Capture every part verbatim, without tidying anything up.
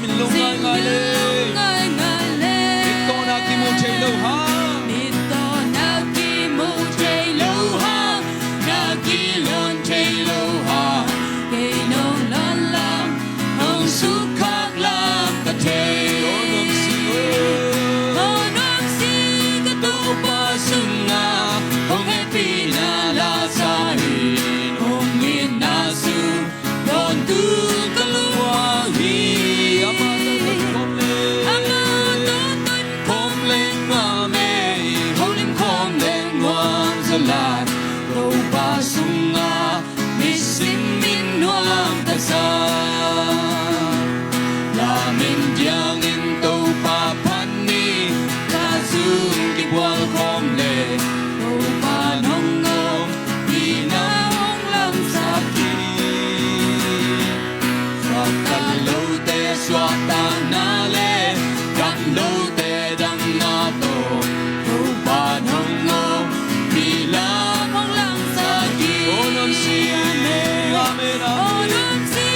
Min lo ngaingai le. Min lo ngaingai le. Mit tawh na kimu thei lo hang. Mit tawh na kimu thei lo hang. Na kilawm thei lo hang. Kei nong lawng lam, nong sukkhak lam ka thei. Aw nuamsi, aw nuamsi ka Topa sungah hong hehpihna la sa in, hong itna sung tawntung ka lungmuang hi. Amah tawh tonkhawm leng, amah tawh tonkhawm leng nuam e, holim khawm leng nuam zaw lai. Topa sungah nisim in nuam ka sa. Lamin diangin Topa phat ni, la sung kibual khawm le, Topa nong om pina hong lamsak hi. Suakta lote suahtakna le, dam lote damna tawh, Topa nong om pina hong lamsak hi. Aw nuamsi, amen, amen, aw nuamsi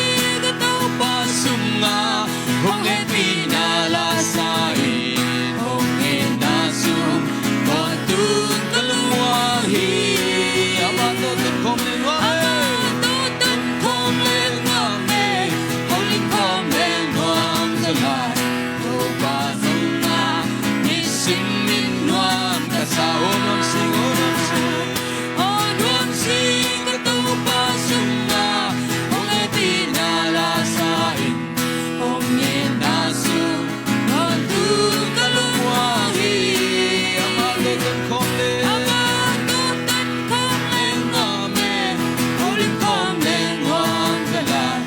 ka Topa sungah hong hehpihna la sa in, hong itna sung tawntung ka lungmuang hi. Amah tawh tonkhawm leng nuam e, amah tawh tonkhawm leng nuam e, holim khawm leng nuam zaw lai. Topa sungah nisim in nuam ka sa. Aw nuamsi, aw nuamsi, aw nuamsi ka Topa sungah hong hehpihna la sa in, hong itna sung tawntung ka lungmuang hi. Amah tawh tonkhawm leng, amah tawh tonkhawm leng nuam e, holim khawm leng nuam zaw lai.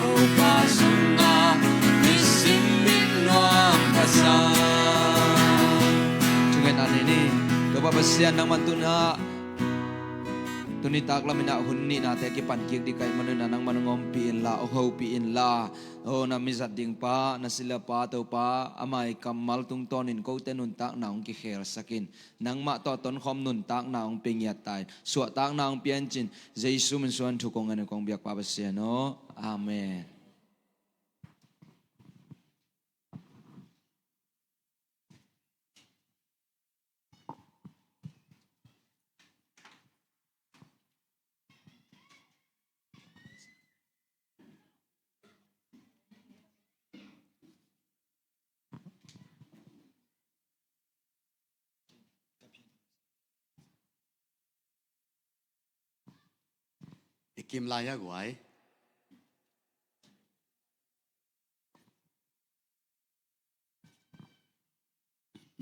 Topa sungah nisim in nuam ka sa. Thungetna nei ni. Topa Pasian, nangman tuni, tuni taklam in ah hun nihnate kipan kik ding ka hih manun ah nangman hong ompih inla, hong hopih inla. Aw na mizat ding pa, na silapa Topa, ama kammal tungtawnin kote nuntakna hong kikhelsak in. Nangmah tawh tonkhawm nuntakna hong pia ngiat ta in. Suahtakna hong pia in ci-in Jesu min suang thu kong ngen, kong biak pa Pasian aw. Amen. I kim lai a guai.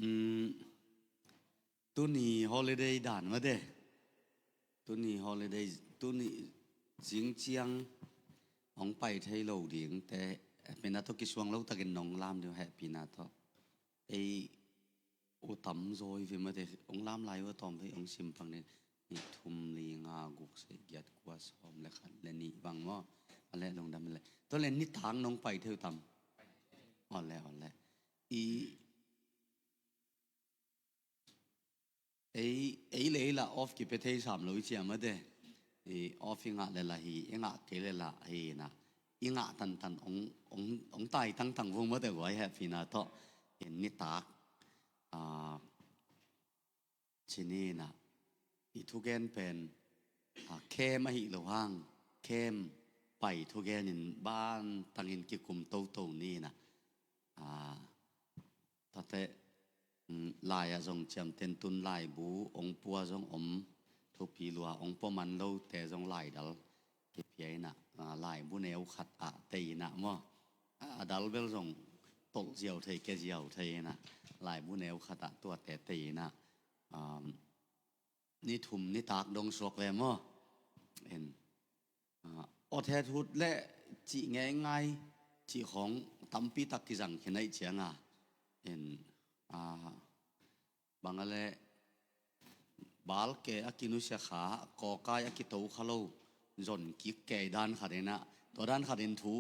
Mm, tuni holiday dan mate. Tuni holiday, tuni zingciang hong pai thei lo dingte, hehpihna tawh kisuang lo takin nong lam ding, hehpihna tawh. Ei u tamzaw hi ve mate, hong lam lai uh a tawm vei hong sim pang ni. Nih, thum, li, nga, guk, sagih, giat, kua, sawm le khat le nih bang maw. A le lungdam le. Tua le nitak nong pai thei uh tam. Aw le, aw le. I, ei, ei le ei lah off kipia thei sam lo i ci a mate. I off i ngah le lah hi, i ngah kei le lah hi na. I ngah tantan hong, hong, hong tai tangtang vung mate guai, hehpihna tawh. I nitak. Ah, ci ni na, i thugen pen, ah, camp ahi lo hang, camp pai thugen in ban tangin kikum toto ni na. Ah, tate, mm, lai ah zong ciamten tun laibu hong pua zong om, thupi lua hong pua man lote zong laidal kipia in ah, ah, laibu neu khat ah tei in ah maw. A, a dal bel zong tolh ziau thei, kia ziau thei in ah, laibu neu khat ah tuate tei in ah, um, ni thum nitak dong suak ve maw. En, ah, awthet hut le cih ngeingai, cih khawng tampi tak kizang khin ahih ciang a. En, ah, bang a le, balke a kinusia kha, kawkai a kito kha lo, zon kik kei dan khat in ah, tua dan khat in thu,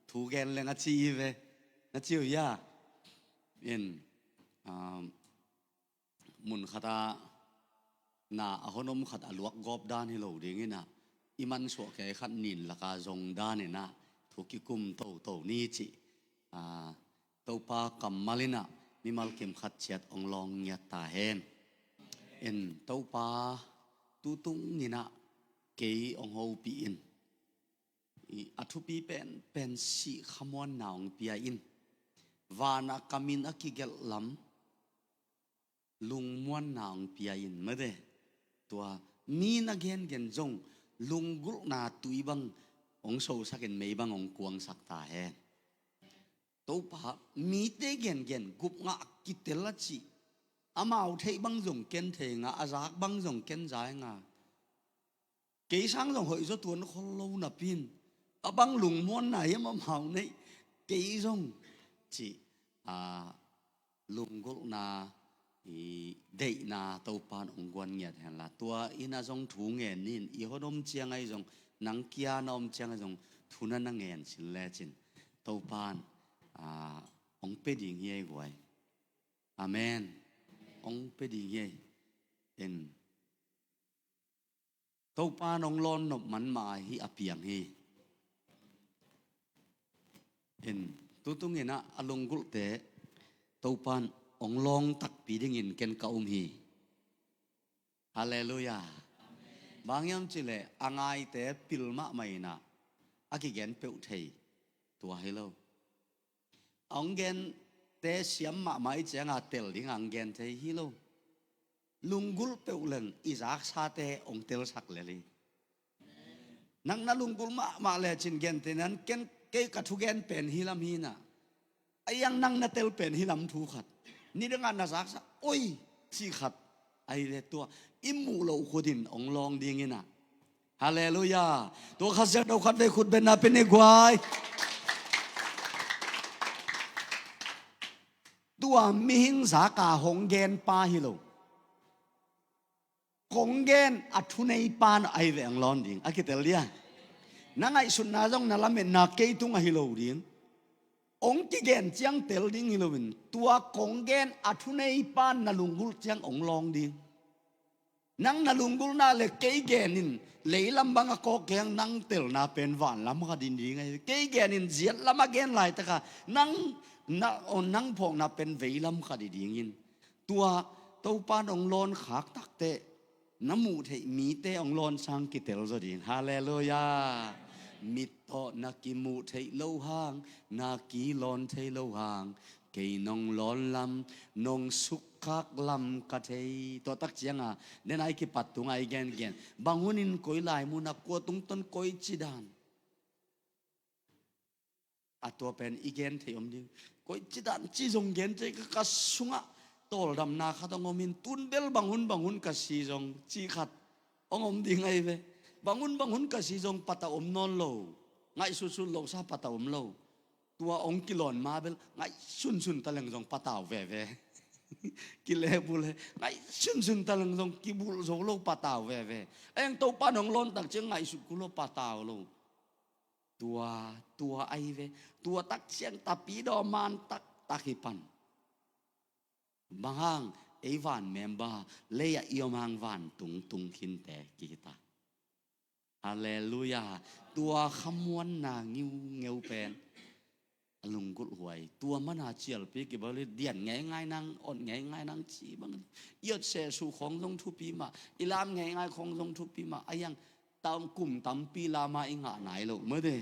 thu gen leng a ci hi ve. Na ci uh hia? In, um, mun khat ah na a hon om khat a luak gawp dan hi lo ding in ah, i mansuah kei khat nin lak a zong dan in ah, thu kikum toto ni cih. ah, Topa kammal in ah mimal kim khat ciat hong lawng ngiat ta hen. In Topa tutung in ah kei hong hopih in, i a thupi penpen sih khamuanna hong pia in, van ah ka min a kigelh lam lungmuanna hong pia in, mate. Tua mi na gengen zong lunggulhna tui bang hong sosak in mei bang hong kuangsak ta hen. Topa, mite gengen gupngah kitel a cih, amau theih bang zong ken thei nga, a zak bang zong ken zai nga. Kei sang zong hoih zaw tuan khol lo napi in, a bang lungmuanna hiam amau neih, kei zong cih, a, lunggulhna, i deihna Topa in hong guan ngiat hen la. Tua in ah zong thu ngen ni in, i hon om ciang ahi zong, nang kia na om ciang ahi zong, thu na na ngen sin lecin Topa in, a, hong pia ding hi ei guai. Amen. Hong pia ding hi ei. In Topa in hong lawnnop man mah ahi a piang hi. In tutung in ah a lunggulhte Topa in hong lawng takpi dingin ken ka um hi. Halleluiah. Bang hiam cih leh a ngaite pil mahmah in ah a kigen peuh thei tua hi lo. A hong gente siam mahmah i ciang a tel ding a hong gen thei hi lo. Lunggulh peuh leng i zaksate hong telsak lel hi. Nang na lunggulh mahmah lecin gente nan ken kei ka thugen pen hi lam hi in ah, a iang nang na tel pen hi lam thu khat, nidang ah na zaksa oi cih khat ahi ve. Tua i muh loh khut in hong lawng ding in ah. Halleluiah. Tua khat ziak do khat vei khut beng na pia ni guai. Tua mihing zak a hong gen pa hi lo, kong gen a thunei pa in ahi ve hong lawng ding. A kitel dia? Na ngaihsutna zong na lametna kei tung ahi lo ding. Hong kigen ciang tel ding hi lo in, tua kong gen a thunei pa in na lunggulh ciang hong lawng ding. Nang na lunggulhna le kei gen in leilam bang a kawk keng, nang telna pen vanlam khat in ding ahi. Kei gen in ziatlam a gen laitak a nang, na, aw, nang phawkna pen veilam khat i ding in. Tua Topa in hong lawn khak takteh na muh theih mite hong lawn sang kitel zaw ding. Halleluiah. Mit tawh na kimuh theih loh hang, na kilawn thei loh hang, kei nong lawn lam, nong sukkhak lam ka thei. Tua tak ciang a, den a i kipat tung a i gengen, bang hun in, koi lai mun ah, kua tungtawn, koici dan, a tua pen i gen thei om ding. Koici dan ci zong gen thei ka, ka sungah tawldamna khat hong om in, tun bel bang hun bang hun ka si zong cih khat hong om ding ahi ve. Bang hun bang hun ka si zong patau om nawn lo. Ngaihsutsut losa patau om lo. Tua hong kilawn ma bel ngaihsunsun taleng zong patau veve. Kilehbulh e, ngaihsunsun taleng zong kibulh zo lo, patau veve. A iang Topa in hong lawn tak ciang ngaihsut kul lo, patau lo. Tua, tua ahi ve. Tua tak ciang tapidaw man taktak hi pan. Bang hang, ei van member, lei ah i om hang vantung tung khinte kihi ta. Halleluiah. Tua khamuanna ngiungeu pen a lunggulh huai. Tua mana cialpi kibal hi, dian ngeingai nang, ot ngeingai nang ci bang. I ot sehsuh khawng zong thupi mah, i lam ngeingai khawng zong thupi mah. A iang tam, kum tampi lam a i ngah nai lo mate.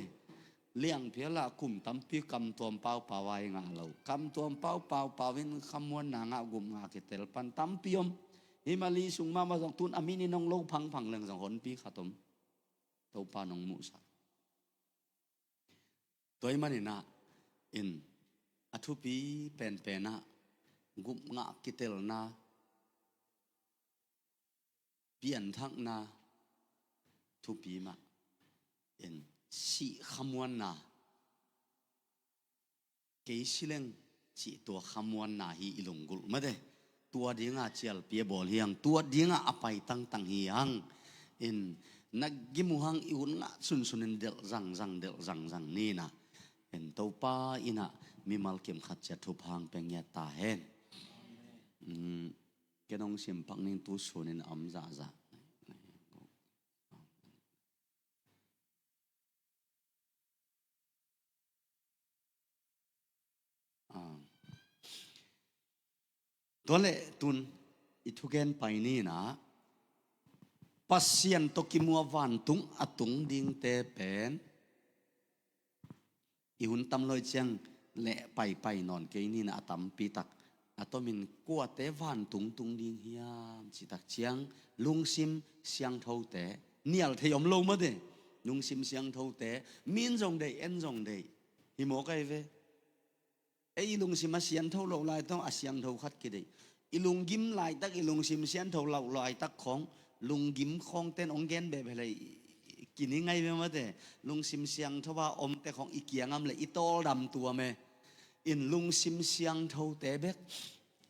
Liangphial ah kum tampi kamtuam paupau a i ngah lo. Kamtuam paupau pau in khamuanna ngah, gupngah kitel pan tampi om. Himah li sung mahmah zong tun a min in hong lo phangphang leng zong honpi khat om. Topa in hong muhsak. Tua ahih manin ah, in a thupi penpen ah gupngah kitelna, pianthakna thupi mah, in sih khamuanna, kei si leng cih tua khamuanna hi i lunggulh mate. Tua dinga cialpi a bawl hi hang, tua dinga a pai tangtang hi hang. In na gim uh hang i ut ngah sunsun in delh zangzang, delh zangzang ni in ah. In Topa in ah mimal kim khat ciat thuphang pia ngiat ta hen. Um, ken hong simpak ning, tu sun in a om zahzah. Tua leh tun i thugen pai ni in ah, Pasian tawh kimu a vantung a tung dingte pen i hun tam lo hi ciang leh paipai nawn kei ni in ah, a tampi tak a tomin kuate vantung tung ding hiam cih tak ciang, lungsim siangthote, nial thei om lo mate, lungsim siangthote, min zong deih, en zong deih, hi mawk ahi ve. Ei i lungsim a siangtho loh laitak a siangtho khat kideih. I lunggim laitak, i lungsim siangtho loh laitak khawng, lunggim khawngte in hong gen beh beh leh kini ngai ve mate. Lungsim siangtho a omte khawng i kiangah om leh i tawldam tuam e. In lungsim siangthote bek,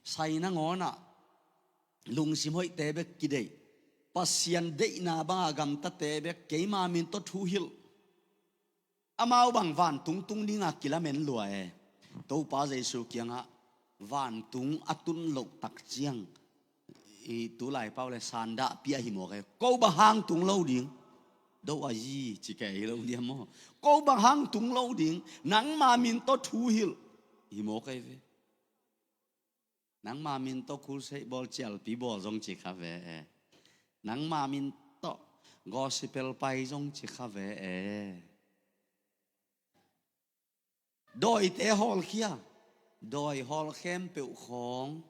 sai nangawn ah lungsim hoihte bek kideih. Pasian deihna banga gamtate bek, keima min tawh thu hilh. Amau bang vantung tung dinga kilamen lua e. Topa Jesu kiangah vantung a tun loh tak ciang, i tulai pau leh sandahpi ahi mawk e. Ko bang hang tung lo ding? Do a yi ci kei hi lo diam maw? Ko bang hang tung lo ding? Nangma min tawh thu hilh, hi mawk ahi ve. Nangma min tawh crusade bawl, cialpi bawl zong ci kha ve e. Nangma min tawh gospel pai zong ci kha ve e. Dawite hawlkhia, dawi hawl khempeuh khawng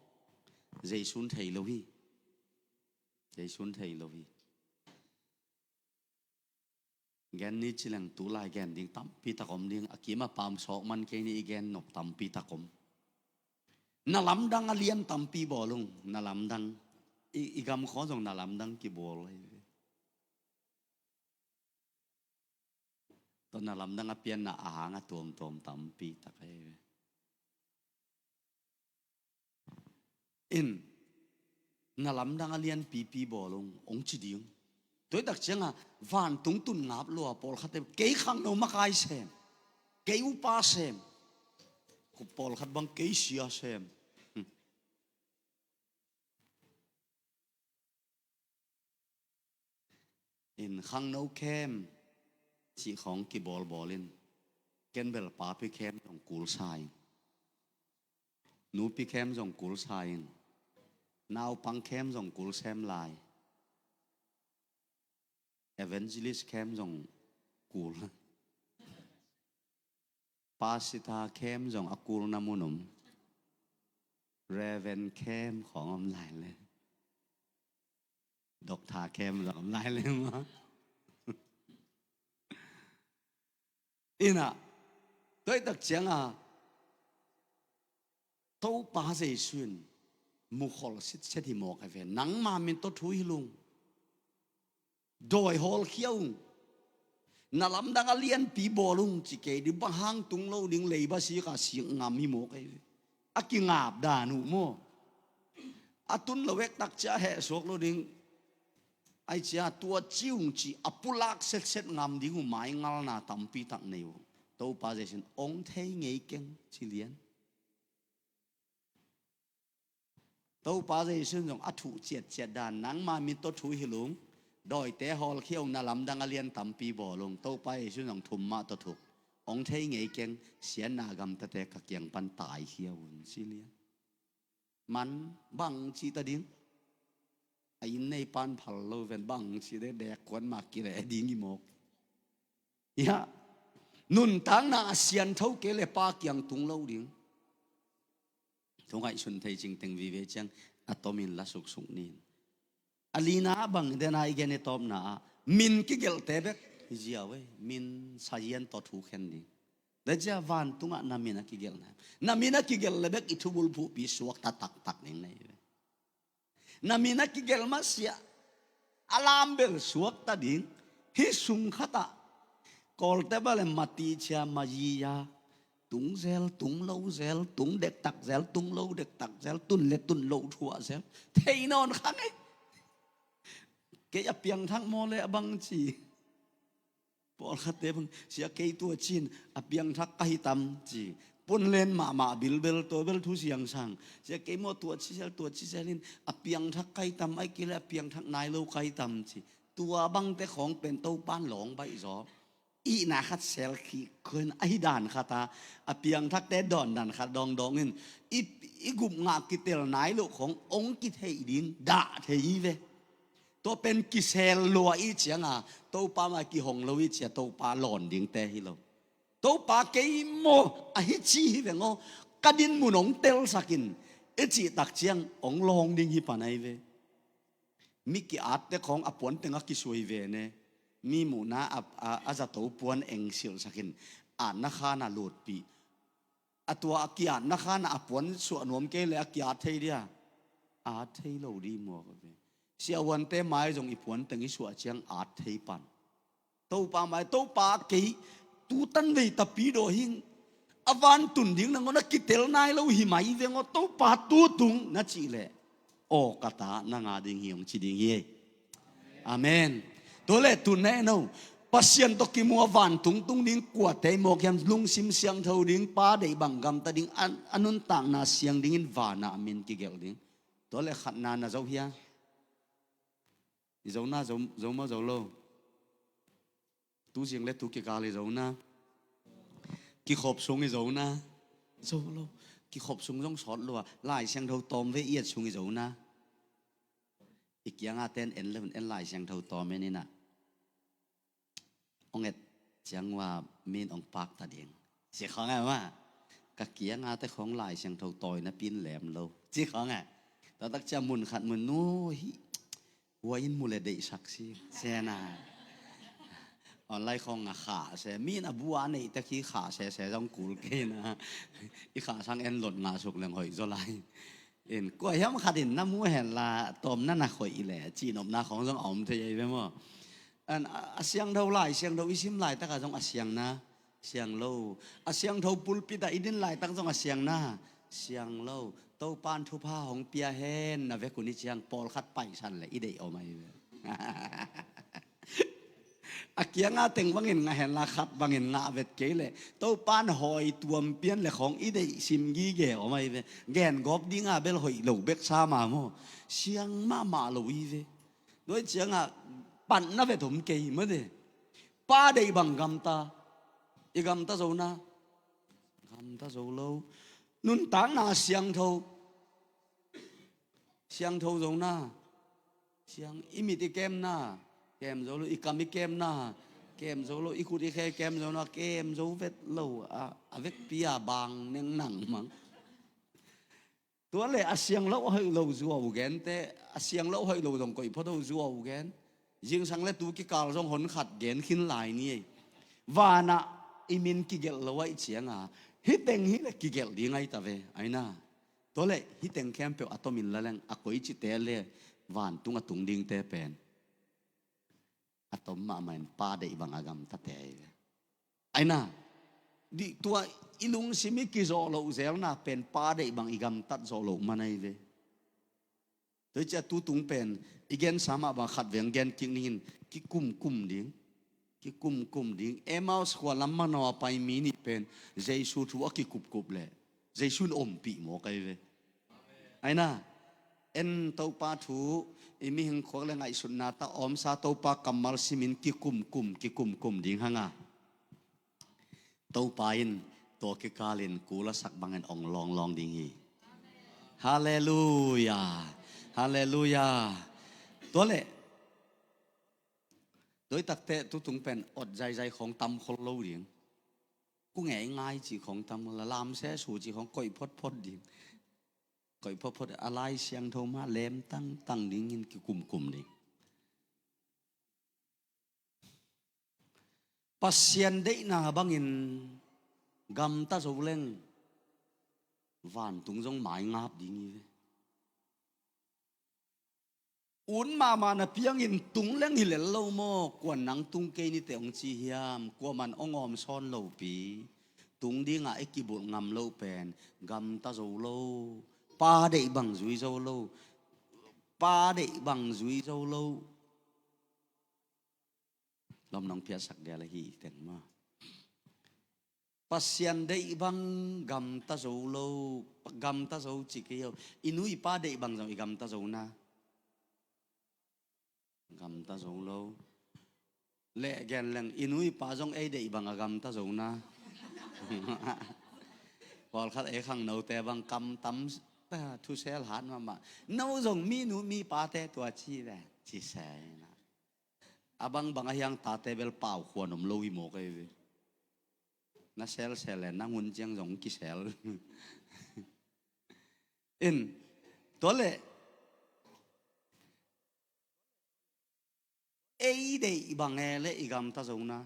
Jesu'n thei lo hi. Jesu'n thei lo hi. Gen ni ci leng tulai gen ding tampi tak om ding, a kim a pam sawk man kei ni, i gen nop tampi tak om. Na lamdang a lian tampi bawl ung, na lamdang. I, i gam khawng zong na lamdang kibawl ahi ve. Tua na lamdang a pianna a hang a tuamtuam tampi tak ahi ve. In, na lamdang a lianpipi bawl ung, hong ci ding. Tua hi tak cianga vantung tun ngap lua pawlkhatte, kei khangno makai sem, kei upa sem, pawlkhat bang kei sia sem. Hmm. In khangno camp cih khawng kibawlbawl in, ken bel papi camp zong kul sa ing, nupi camp zong kul sa ing, naupang camp zong kul sem lai, evangelist camp zong kul. Pastor camp zong a kulna mun om. Reverend camp khawng om lai le. Doctor camp zong om lai le maw. Inah, tua hi tak cianga Topa Jesu in mukhol sitset hi mawk a ve. Nangma min tawh thu hilh ung. Dawi hawlkhia ung. Na lamdang a lianpi bawl ung ci kei dih, bang hang tung lo ding, leiba sika sik ngam hi mawk a ve. A kingap dan uh maw. A tun lo vek tak cia hehsuak lo ding. Ai cia tua ci ung ci a pulak setset ngam ding uh maingalna tampi tak nei uh. Topa Jesu in hong thei ngei keng ci lian. Topa Jesu in zong a thuh ciatciat dan, nangma min tawh thu hilh ung, dawite hawlkhia ung, na lamdang a lian tampi bawl ung. Topa Jesu in zong thum mah tawh thuk. Hong thei ngei keng, siatna gamtate ka kiang pan taikhia un ci lian. Man bang ci ta ding. A inn nei pan phal lo ven bang ci de, dek kuan mak kileh ding hi mawk. Ia, nuntakna a siangtho kei le Pa kiang tung lo ding. Thu ngaihsun thei cingteng vive ciang a tomin la suksuk nin. A lina bang dena i gen i tawpna ah min kigelhte bek hi ziau ei, min sazian tawh thu khen ding. Tua cia vantungah na min a kigelhna, na min a kigelh le bek i thubulphuhpi suakta taktak ding na hi ve. Na min a kigelh masiah a lam bel suakta ding. Hih sung khatah Kawlte bale mati cia mayi a tung zel, tung lo zel, tung dektak zel, tung lo dektak zel, tun le tun lo thuah zel. Thei nawn kha ngei. Kei a piangthak maw le a bang ci. Pawlkhatte bang, sia kei tua cin a piangthak ka hi tam ci. Punlen mahmah bilbel tua bel thu siangsang. Sia kei maw tua ci zel, tua ci zel in a piangthak ka hi tam, ai kei le a piangthak nai lo ka hi tam ci. Tua bangte khawng pen Topan lawng baih zaw. ihna khat sel khik khun, ahi dan khat a, a piangthakte dawn dan khat dawngdawng in, i, i gup ngah kitel nai loh khong ong kitheih ding dah thei hi ve. Tua pen kisel lua i cianga, Topa mai kihong lo i cia, Topa lawn dingte hi lo. Topa kei maw, ahi ci hi veng aw, ka din mun ong telsakin, i cih tak ciang ong lawng ding hi pan ahi ve. Mi ki-atte khawng a puanteng a kisui ve ne. Mi muhna a, a, a zato puan eng silhsakin, atna khan a lutpih. A tua a ki-atna khan a puan suah nuam kei le a ki-at thei dia? At thei lo di muak a ve. Siahuante mai zong i puanteng i suah ciang at thei pan. Topa mai, Topa kei, tu tan vei tapi daw hing. A vantun ding nangawn a kitel nai lo hi mai veng aw, Topa tu tung na cih leh, aw ka ta, nang a ding hi ong ci ding hi. Amen. Tua leh tu ne no, Pasian tawh kimu a vantung tung ding kuate i mawk hiam? Lungsim siangtho ding, Pa deih bang gamta ding, a, a nuntakna siang dingin vanah a min kigelh ding. Tua leh khatna na zo hia? I zo na, zo, zo maw, zo lo? Tu zing le tu kikal i zo na? Kikhop sung i zo na? Zo lo. Kikhop sung zong sawt lua. Lai Siangtho tawm ve i et sung i zo na? I kianga ten en le en, Lai Siangtho tawm en ina. Ong et ciang ua min ong pak ta ding. Ci khawng e ma. Ka kianga te khawng Lai Siangtho tawi napi in lem lo. Ci khawng e. Tua tak cia mun khat mun nu hi. Hua in mu le deihsak si. Sena. Online khawng a khah se. Min a bua neih tak hi khah se se zong kul kei na. I khah sang en lot ngah suk leng hoih zaw lai. In, kua hiam khat in na mu hen la, tawm na na khoih le, cihnopna khawng zong a om thei ei ve maw? An, a, a siangtho lai, siangtho i sim laitak a zong a siang na, siang lo. A siangtho pulpit a i din laitak zong a siang na, siang lo. Topan thupha hong pia hen na vekun i ciang, pawlkhat paisan le, i deih om ahi ve. A kianga teng bangin ngah hen la khat bangin ngah vet kei leh, Topan hawi tuam pian le khawng i deih sim gige om ahi ve. Gen gawp dinga bel hoih lo bek sa ma maw? Siang mahmah lo i ve. Tua i cianga patna vet om kei mate. Pa deih bang gamta. I gamta zo na? Gamta zo lo. Nuntakna siangtho. Siangtho zo na? Siang, i mit i kem na? Kem zo lo. I kam i kem na? Kem zo lo. I khut i khe kem zo na? Kem zo vet lo. A, a vekpi a bang neng nang mang. Tua le a siang lo hoih lo zuau gente, a siang lo hoih lo zong koih phot ho zuau gen. Zingsang le tu kikal zong hon khat gen khin lai ni ei. Vanah i min kigelh lo a i cianga, hih teng hi le kigelh ding ahi ta ve, aina. Tua leh hih teng khempeuh a tomin la leng a koici te le vantung a tung dingte pen a tom mahmah in Pa deih bang a gamtate ahi ve. Aina, dih tua i lungsim i kizawh loh zelna pen Pa deih bang i gamtat zawh loh man ahi ve. Tua i cia tutung pen i gensa mah bang khat veng gen kik ningin kikumkum ding. Kikumkum ding. Emmaus khua lam manaw a pai mi nih pen Jesu thu a kikupkup leh Jesu in ompih mawk ahi ve. Aina, en Topa thu, i mihing khuak le ngaihsutna ta omsa Topa kammal simin kikumkum, kikumkum ding hanga. Topa in tua kikalin kulasak bangin ong lawnglawng ding hi. Halleluia. Halleluia. Tua leh, doitakte tutung pen ot zaizai khawng tam khol lo ding. Ku ngei ngai ci khawng tam khol, lamse su ci khawng koih photphot ding. Koih photphot a Lai Siangtho mah lem tangtang dingin kikumkum ding. Pasian deihna bangin gamta zo leng vantung zong maingap ding hi ve. Un mahmah na piangin tung leng hi lel lo maw? Kuan nang tung kei nite hong ci hiam? Kuaman hong awm sawn lopi. Tung dingah i kibulh ngam loh pen gamta zo lo. Pa deih bang zui zo lo. Pa deih bang zui zo lo. Lom nong phiatsak dia le hi teng maw? Pasian deih bang gamta zo lo, gamta zo ci kei ho. I nu i pa deih bang zong i gamta zo na? Gamta zo lo. Leh gen leng i nu i pa zong ei deih bang a gamta zo na. Pawlkhat ei khangnote bang kam tam, thusel hat mahmah. No zong mi nu mi pate tua ci ve, ci se na. A bangbang a hiang tate bel pau khuan om lo hi mawk ei ve. Na selsel le nang hun ciang zong kisel. In, tua le ei deih bang e le i gamta zo na.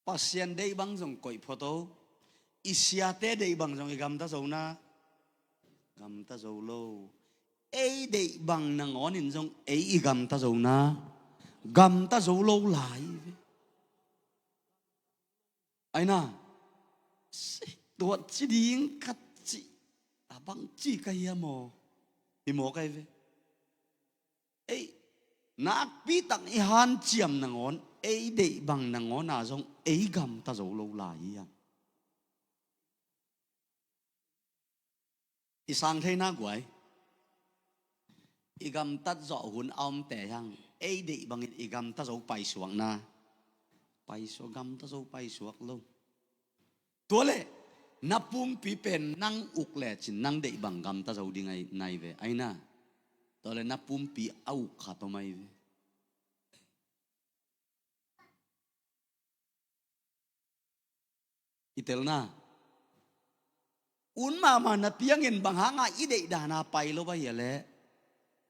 Pasian deih bang zong koih phot o. I siate deih bang zong i gamta zo na. Gamta zo lo. Ei deih bang nangawnin zong ei i gamta zo na. Gamta zo lo lai ve. Aina, tuat ci ding khat ci, a bang ci ka hiam aw? Hi mawk ei ve. Ei, nakpi tak i hanciam nangawn, ei deih bang nangawn a zong ei gamta zo lo lai hiam? I sang theina guai, i gamtat zawh hun a omte hiang, ei deih bangin i gamta zo paisuakna, paisuak, gamta zo paisuak lo. Tua le na pumpi pen nang uk lecin nang deih bang gamta zo ding ai nai ve, aina. Tua le na pumpi a uk khat om ai ve. I telna, un mahmah na piangin bang hanga i deih dana pai lo ba hia le,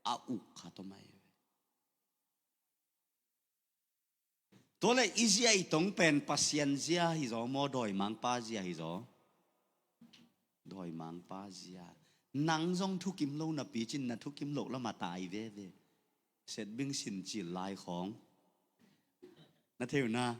a uk khat om ai ve. Tua le i zia i tong pen Pasian zia hi zaw maw, dawimangpa zia hi zaw? Dawimangpa zia. Nang zong thukim lo napi cin na thukim loh lama tai veve. Setbing sin cil lai khawng. Na thei uh na.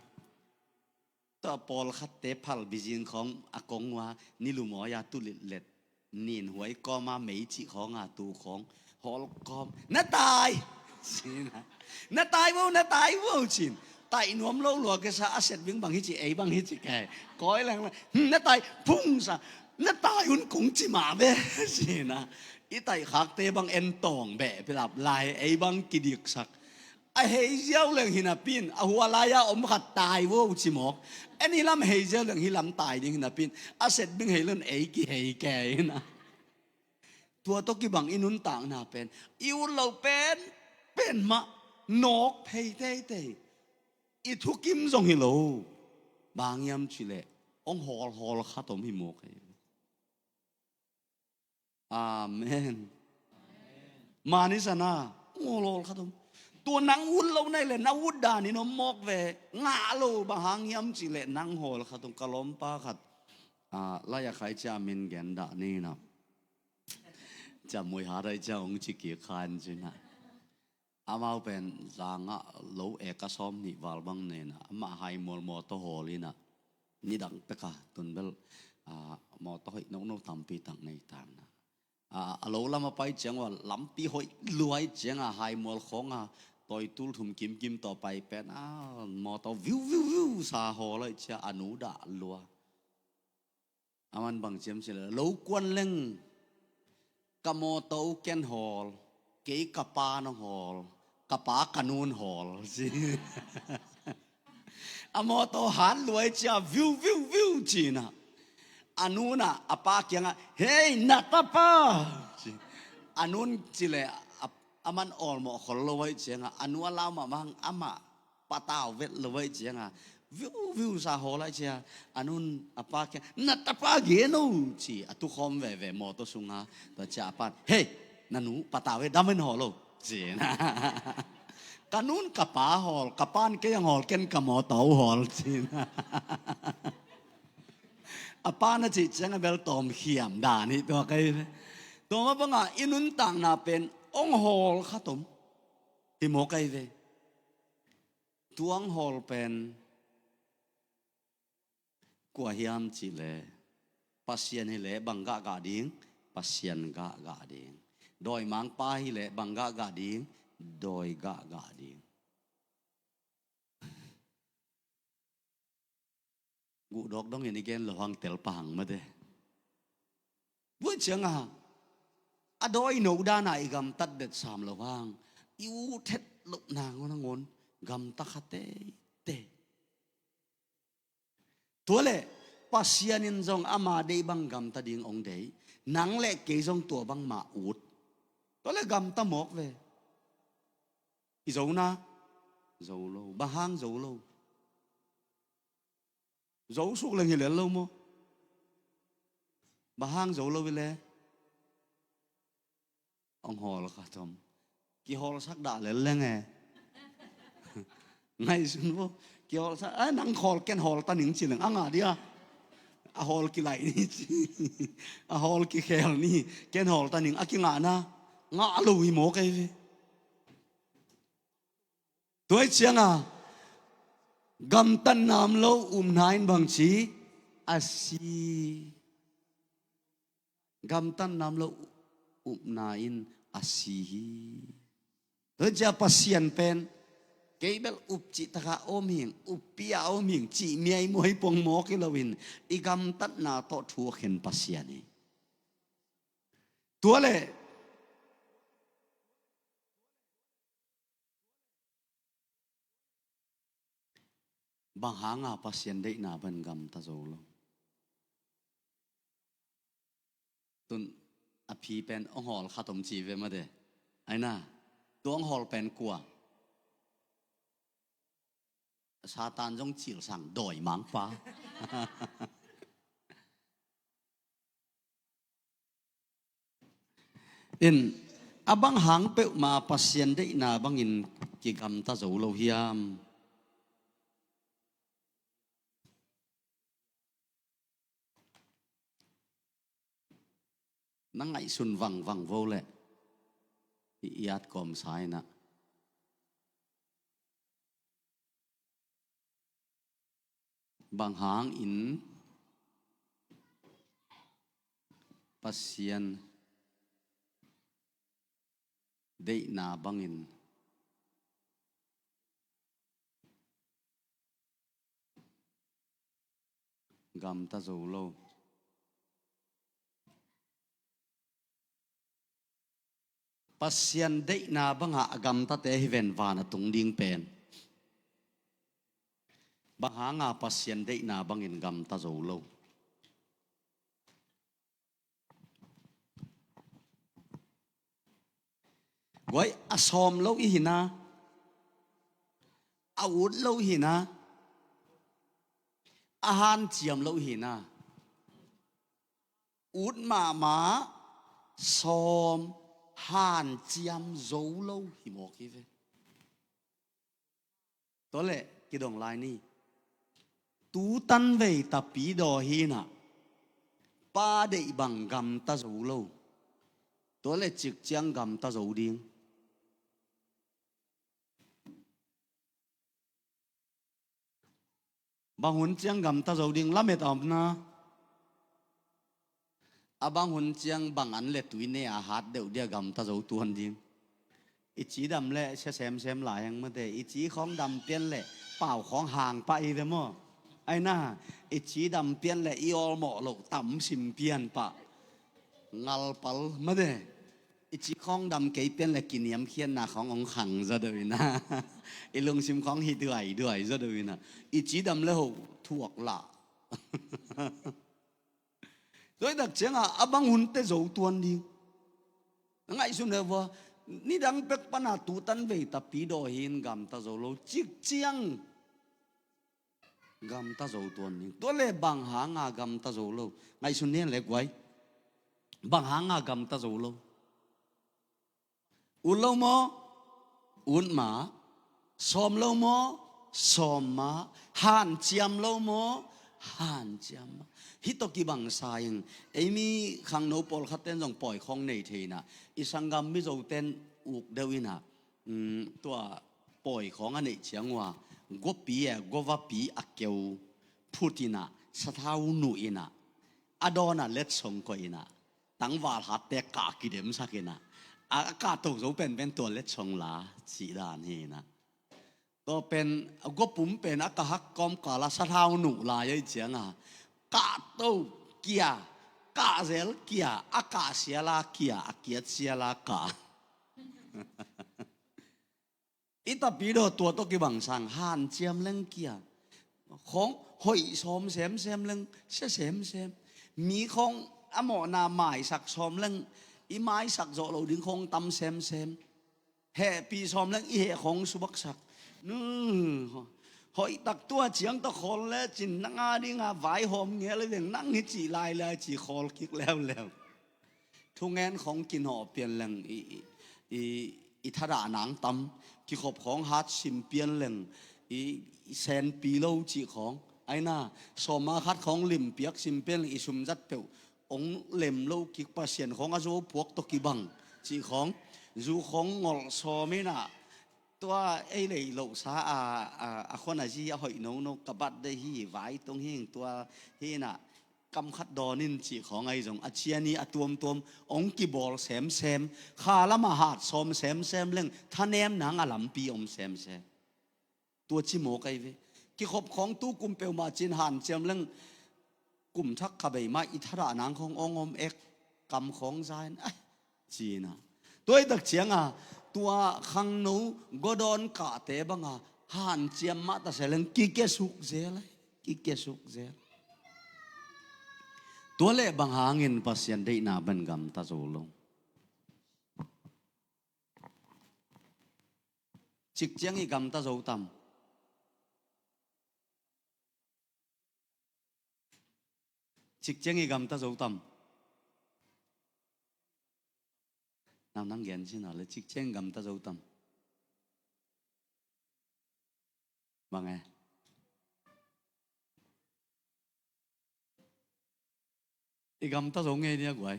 Tua pawlkhatte phal bizing khawng a kong uh a, nilumawi a tulitlet. Nin huai kawma mei cih khawnga tu khawng hawl kawm. Na tai! Cina. Na tai vo, na tai vo cin. Tai nuam lo lua kesa a setbing bang hi ci, ei bang hi ci kei. Kawi leng leng. Hmm, na tai phungsa. Na tai un kong ci mah ve. Cina. I tai khakte bang en tawng beh pilap lai, ei bang kidiksak. A hei ziau leng hi napi in, a hua lai-a om khat tai vo ci mawk. En hi lam hei ziau leng hi lam tai ding hi napi in, a setbing hei leng ei kihei kei na. Tua tawh kibang i nuntakna pen, i ut lo pen, pen mah, nawk phei teitei. I thukim zong hi lo. Bang hiam cih leh, hong hawlhawl khat om hi mawk ei. Amen. Mani sana, hong hawlhawl khat om. Tua nang ut lo na hih leh, na ut danin om mawk ve, ngah lo bang hang hiam cih leh, nang hawl khat om, ka lawmpa khat. Ah, lai a khai cia min gen dah ni na. Cia mui hat ai cia hong ci kik khan ci na. Amau pen zangah lo eka sawm nih val bang nei na, amah hai mual mawtaw hawl ina, nidang peka tun bel, ah, mawtaw hoih nono tampi tak nei tan na. Ah, a lo lam a pai ciang ua lampi hoih luai ciang a hai mual khawng a tawi tul thum kimkim tawh pai pen a mawtaw viu viu viu sa hawl ai cia a nu dah lua. Aman bang ciam cih leh, lo kuan leng ka mawtaw ken hawl, kei ka pa nong hawl, ka pa ka nun hawl, ci. A mawtaw hat luai cia, viu, viu, viu, cina. A nuna, a pa kiangah, hei, na tapa, ci. A nun cih leh, a, aman awlmawh khol lo ai ciangah, a nu a lau mahmah hang amah patau vet lo ai cianga, viu, viu sa hawl ai cia, a nun a pa kia, na tapa gen o, ci, a tukhawm veve mawtaw sunga, tua cia a pan, hei, na nu patau ve, dam en hawl lo, ci na. Ka nun ka pa hawl, ka pan kei ang hawl, ken ka mawtaw hawl, ci na. A pa na cih cianga bel tawm khiam dan hi tua kei ve. Tua mah banga i nuntakna pen hong hawl khat om hi maw kei ve. Tuang hawl pen kua hiam cih leh, Pasian hi leh bang gahgah ding, Pasian gahgah ding. Dawimangpa hi leh bang gahgah ding, dawi gahgah ding. Guh dawk dongin i gen lo hang tel pah hang mate. Buai cianga A dawi no dana i gamtat det sam lo hang, i ut het loh nangawn nangawn gamta kha teitei. Tua leh Pasian in zong ama deih bang gamta ding hong deih. Nang leh kei zong tua bangmah ut. Tua leh gamta mawk ve. I zo na, zo lo. Bang hang zo lo? Zo suk leng hi lel lo maw? Bang hang zo lo hi le? Hong hawl kha tom. Kihawlsak dah lel leng e. Ngaihsun vo. Kihawlsak, "Ai, nang hawl, ken hawl ta ning," ci leng a ngah dia. A hawl kilaih ni ci. A hawl kikhel ni. "Ken hawl ta ning," a kingahna ngah lo hi mawk ei ve. Tua hi cianga gamtatna om lo upna in bangci a si. Gamtatna om lo upna in a si hi. Tua hi cia Pasian pen kei bel up cih taka om hing, uppi a om hing cih miaimuai pong mawk hi loin i gamtatna tawh thu a khen Pasian hi. Tua leh bang hanga Pasian deihna bang gamta zo lo? Tun a phi pen hong hawl khat om ci ve mate. Aina, tua hong hawl pen kua? Satan zong cil sang dawi mangpa. In, a bang hang peuhmah Pasian deihna bangin kigamta zo lo hiam? Na ngaihsun vangvang vo leh i iat kawmsa inah. Bang hangin Pasian deihna bangin gamta zo lo? Pasian deihna banga a gamtate hi ven, van a tung ding pen. Bang hanga Pasian deihna bangin gamta zo lo? Guai, a sawm lo i hina, a ut lo i hina, a hanciam lo i hina. Ut mahmah, sawm, hanciam zo lo hi mawk hi ve. Tua leh kidong lai ni. Tu tanvei tapi daw hinah, pa deih bang gamta zo lo. Tua leh cikciang gamta zo ding. Bang hun ciang gamta zo ding lamet a omna. A bang hun ciang bang an le tui ne a hat deuh dia gamta zo tuan ding. I cidam le sia semsem lai heng mate, i ci khawng dam pian le pau khawng hang pah i ve maw? Aina, i cidam pian le i awlmawh loh tam sim pian pah. Ngalpal mate. I ci khawng dam kei pian le kiniamkhiatna khawng hong khang zaw deuh ina. I lungsim khawng hi duaiduai zaw deuh ina. I cidam le ho thuak lah. Tua hi tak cianga a bang hunte zo tuan ding. Ngaihsun le vua, nidang pek pana tu tanvei tapi daw hin gamta zo lo, cikciang gamta zo tuan ding. Tua le bang hanga gamta zo lo? Ngaihsun nen le guai. Bang hanga gamta zo lo? Ut lo maw? Ut mah. Sawm lo maw? Sawm mah. Hanciam lo maw? Hanciam mah. Hih tawh kibangsa in, ei mi khangno pawlkhat ten zong pawi khawng nei thei inah, i sanggam Mizo ten uk deuh inah, um, tua pawi khawng a neih ciang uh a, guapi e, guavapi a keu phut inah, sathau nuh inah, a dawnah letsong koih inah, tangval hatte kah kidemsak inah, a, a kahto zo penpen tua letsong la cih dan hi inah. Tua pen a guapum pen a kahak kawmkala sathau nuh lai ahi cianga, kahto kia, kah zel kia, a kah siala kia, a kiat siala kah. I tapidaw tua tawh kibang sang, hanciam leng kia. Khawng hoih sawm semsem leng, sia semsem. Mi khawng a mawhna maisak sawm leng, i maisak zawh loh ding khawng tam semsem. Hehpih sawm leng i heh khawng subaksak. Nu, hoih tak tua ciang tawh khawl le cin nang a dinga vaihawm ngel i veng nang hi cih lai le ci khawl kik leuleu. Thungen khawng kinawh pian leng i, i, i, i thadah nang tam, kikhop khawng hat sim pian leng i, i senpi lo cih khawng. Aina, sawma khat khawng limpiak sim pian leng i sumzat peuh ong lem lo kik, Pasian khawng a zo puak tawh kibang cih khawng. Zu khawng ngolh sawm inah, tua ei lei lohsa a, a, a khuan a zi a hoih nono ka bat de hi, vai tung hing tua hi inah, kam khat dawn in cih khawng ahi zong a cian i a tuamtuam ong kibawl semsem, kha lamah hat sawm semsem leng thanem nang a lampi om semsem. Tua ci mawk ahi ve. Kikhop khawng tu kum peuhmah cin hanciam leng kum thak kha bei mah i thadah nang khawng ong om ek, kam khawng za in, ai, cina. Tua i tak cianga, tua khangno godawn kahte banga hanciam mah ta se leng kikiasuk zel ai, kikiasuk zel. Tua leh bang hangin Pasian deihna ban gamta zo lo? Cikciang i gamta zo tam? Cikciang i gamta zo tam? Nang nang gen sin a le, cikciang i gamta zo tam? Bang e? I gamta zo ngei nia guai.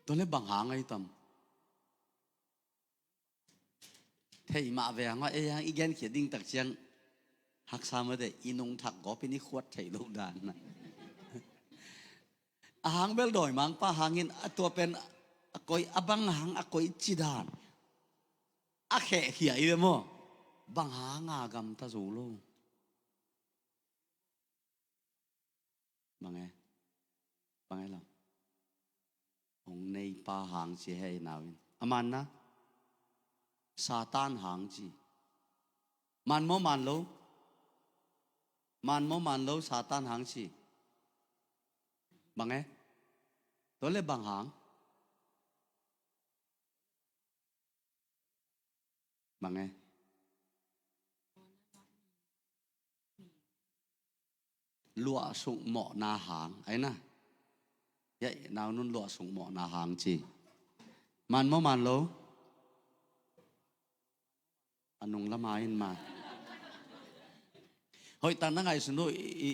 Tua le bang hang ai tam? Thei mah ve hang a, ei hang i gen khia ding tak ciang haksa mate, i nung thak gawpin i khuat thei lo dan na. A hang bel dawi mangpa hangin a tua pen a koi, a bang hang a koi ci dan a kheh khia i ve maw? Bang hang a gamta zo lo? Bang e? Bang e lo? Hong neipa hang ci he i nau in. A man na? Satan hang ci. Man maw man lo? Man maw man lo, Satan hang ci? Bang e? Tua le bang hang? Bang e? Luah suk mawhna hang ai na. Ya, i nau nun luah suk mawhna hang ci. Man maw man lo? A nung lama in ma. Hoih tak na ngaihsun uh i, i,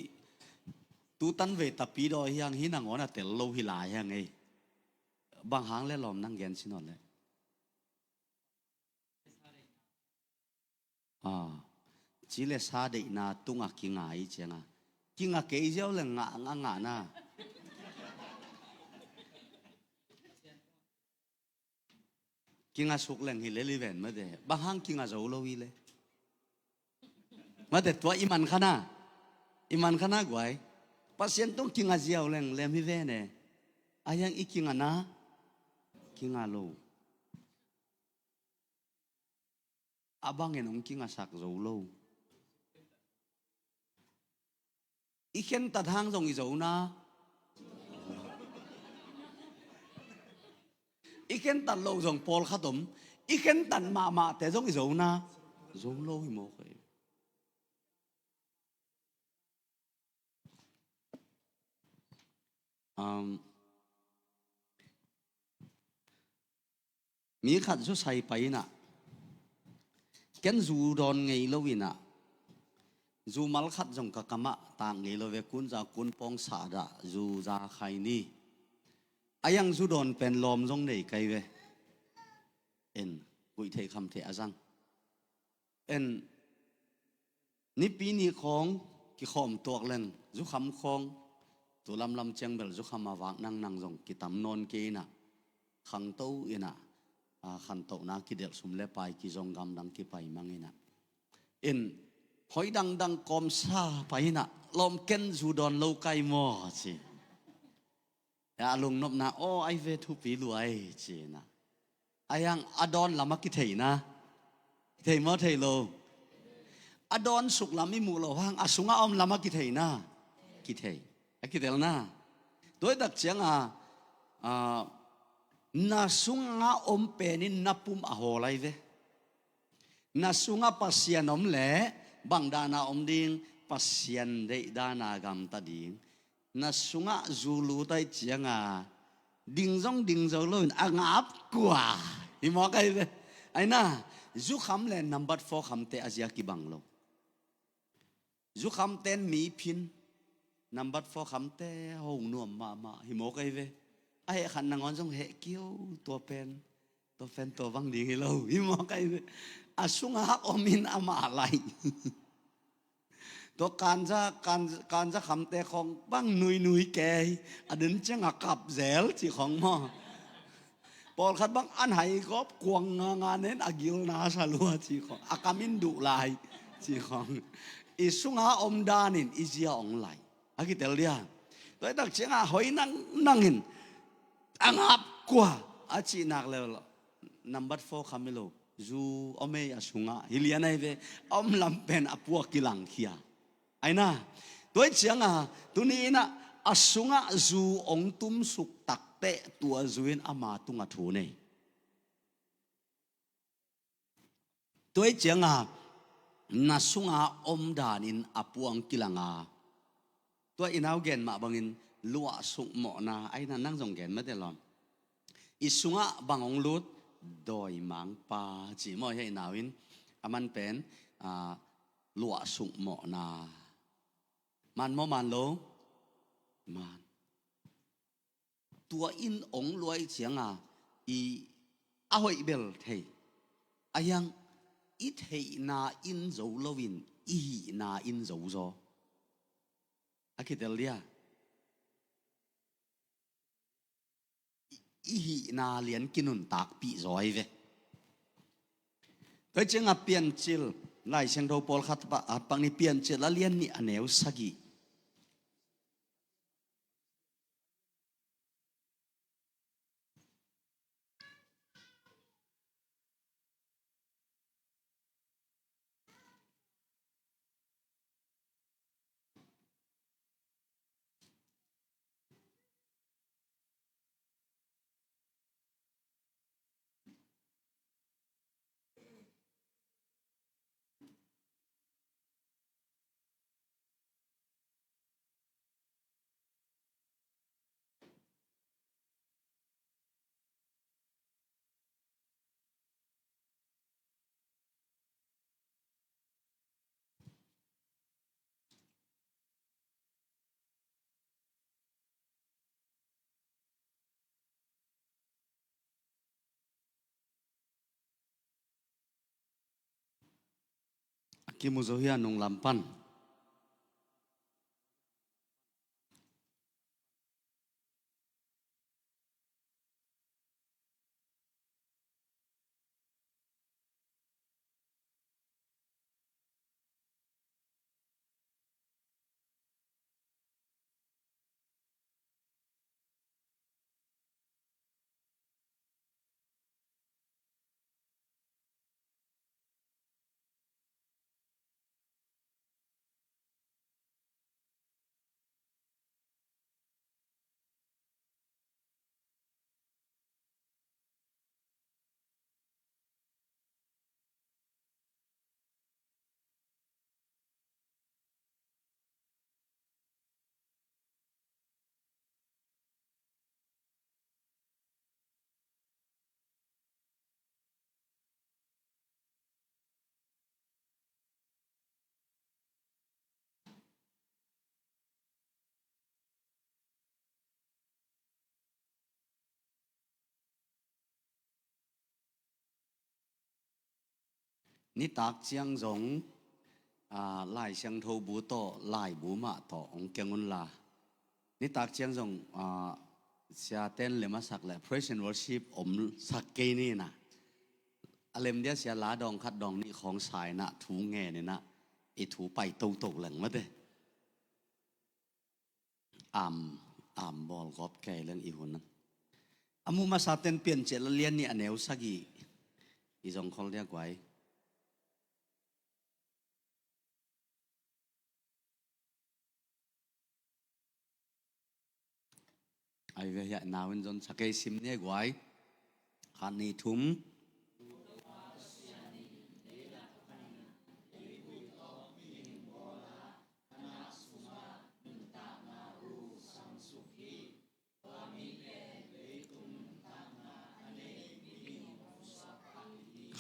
tu tan ve tapi daw hiang hi nangawn a tel lo hi lai hiang ei. Bang hang le lawm nang gen sin aw le. A, ci le sa deihna tungah kinga i cianga. Kinga kei ziau le ngah, ngah, ngah na. Kinga suk leng hi le liven mate. Bang hang kinga zo lo hi le. Mate tua i man khana. I man khana guai. Pasian tung kinga ziau leng lem hi ven e. A hiang i kinga na. Kinga lo. A bangin hong kingasak zo lo. I khentat hang zong i zo na. I khentat lo zong pawlkhat om. I khentat mahmahte zong i zo na. Zo lo hi mawk hi. Um, mi khat zu sai pai inah, ken zu dawn ngei lo inah, zu mal khat zong ka kamah tak ngei lo ve, kun za kun pawng sah dah, zu za khai ni. A hiang zu dawn pen lawm zong nei kai ve. En, guih theih kham theih a zang. En, nipi ni khawng kikhawm tuak leng zukham khawng, tu lamlam ciang bel zukham a vak nangnang zong kitam nawn kei inah, khangto inah, a, khantohna kidelh sum le pai kizong gamdang kipai mang inah. In, hoi dangdang kawmsa pai inah, lawm ken zu dawn lo kai maw ci. A lungnopna, aw, ai ve thupi luai, cina. A hiang a dawn lam a kitheina. Kithei maw, thei lo? A dawn suk lam i muh loh hang, a sungah om lam a kitheina. Kithei. A kitelna. Tua i tak cianga, a, na sungah om penin na pum a hawl ai ve. Na sungah Pasian om leh, bang dana om ding, Pasian deih dana gamta ding. Na sungah zu lut ai cianga, ding zong ding zo loin a ngap kua. Hi mawk ai ve. Aina, zu kham le number four khamte a zia kibang lo. Zu khamten mi phin, number four khamte ho nuam mahmah, hi mawk ai ve. A heh khat nangawn zong heh kiu, tua pen, tua pen tua bang ding hi lo, hi mawk ai ve. A sungah omin amah lai. Tua kanja, kan, kanja khamte khong bang nuinui kei, a den cianga kap zel ci khong maw. Pawlkhat bang an hai kop kuang nganga nen a gilna sa lua ci khong, a kamin duh lai ci khong. I sunga om danin i zia ong lai. A kitel dia. Tua i tak cianga hoi nang nangin a ngap kua a cih nak lel number four kham hi lo. Zu om ei a sungah, hi lian ai ve, a om lam pen a puak kilangkhia. Aina, tua i cianga, tuni inah a sungah zu ong tumsuk takteh tua zu in ama tungah thu nei. Tua i cianga, na sunga om danin a puang kilanga. Tua i nau gen mah bangin luah sukmawhna, aina nang zong gen mate lawm. I sungah bang ong lut, dawimangpa, ci maw hi a i nau in, a man pen, a, luah sukmawhna. Man maw man lo? Man. Tua in ong luai cianga i a hoih bel thei. A hiang i theihna in zo loin i hihna in zo zaw. A kitel dia. I, i hihna lian kinuntakpih zaw ai ve. Tua cianga Piancil, Lai Siangtho pawlkhat pa, a pak ni Piancil a lian nih a neu sagih. A kimu zo hi a nunglam pan. Nitak ciang zong, aa, Lai Siangtho bu tawh, laibu mah tawh hong keng unla. Nitak ciang zong, aa, siaten lem a sak le praise and worship om sak kei ni na. A lem dia sia la dawng khat dawng nih khawng sa inah thu ngen inah i thu pai toto leng mate. Am, Am bawl gawp kei leng i hun. A mu masa ten Piancil a lian nih a neu sagih i zong khol dia guai. Ai ve hiah nau in zon sa kei sim ni guai. Khat nih thum.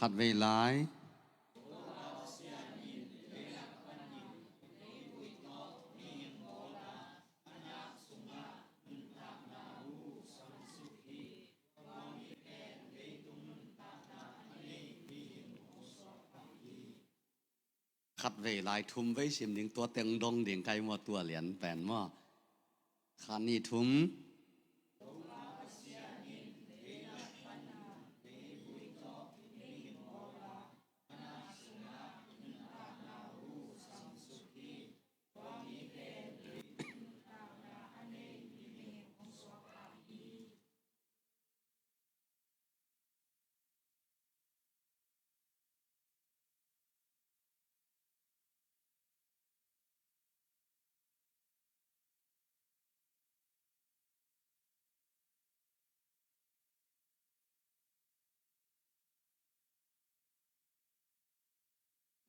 Khat vei lai. Khat vei lai thum vei sim ding, tua teng dong ding kai maw, tua lian pen maw. Khat nih thum.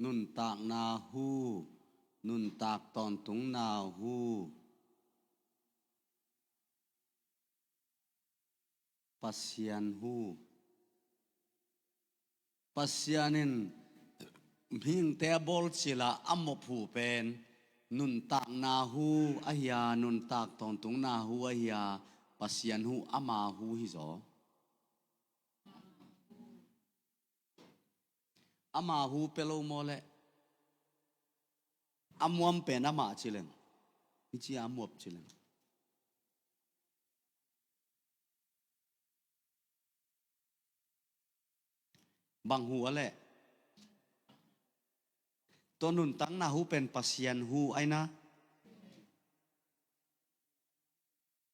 Nuntakna hu, nuntak tawntungna hu. Pasian hu. Pasian in mihingte a bawl cil a a mop hu pen nuntakna hu ahi a, nuntak tawntungna hu ahi a, Pasian hu ama hu hi zaw. Ama hu pia lo maw leh? A muam pen amah ci leng, hi ci a a muap ci leng. Bang hu a leh? Tua nuntakna hu pen Pasian hu ahi na.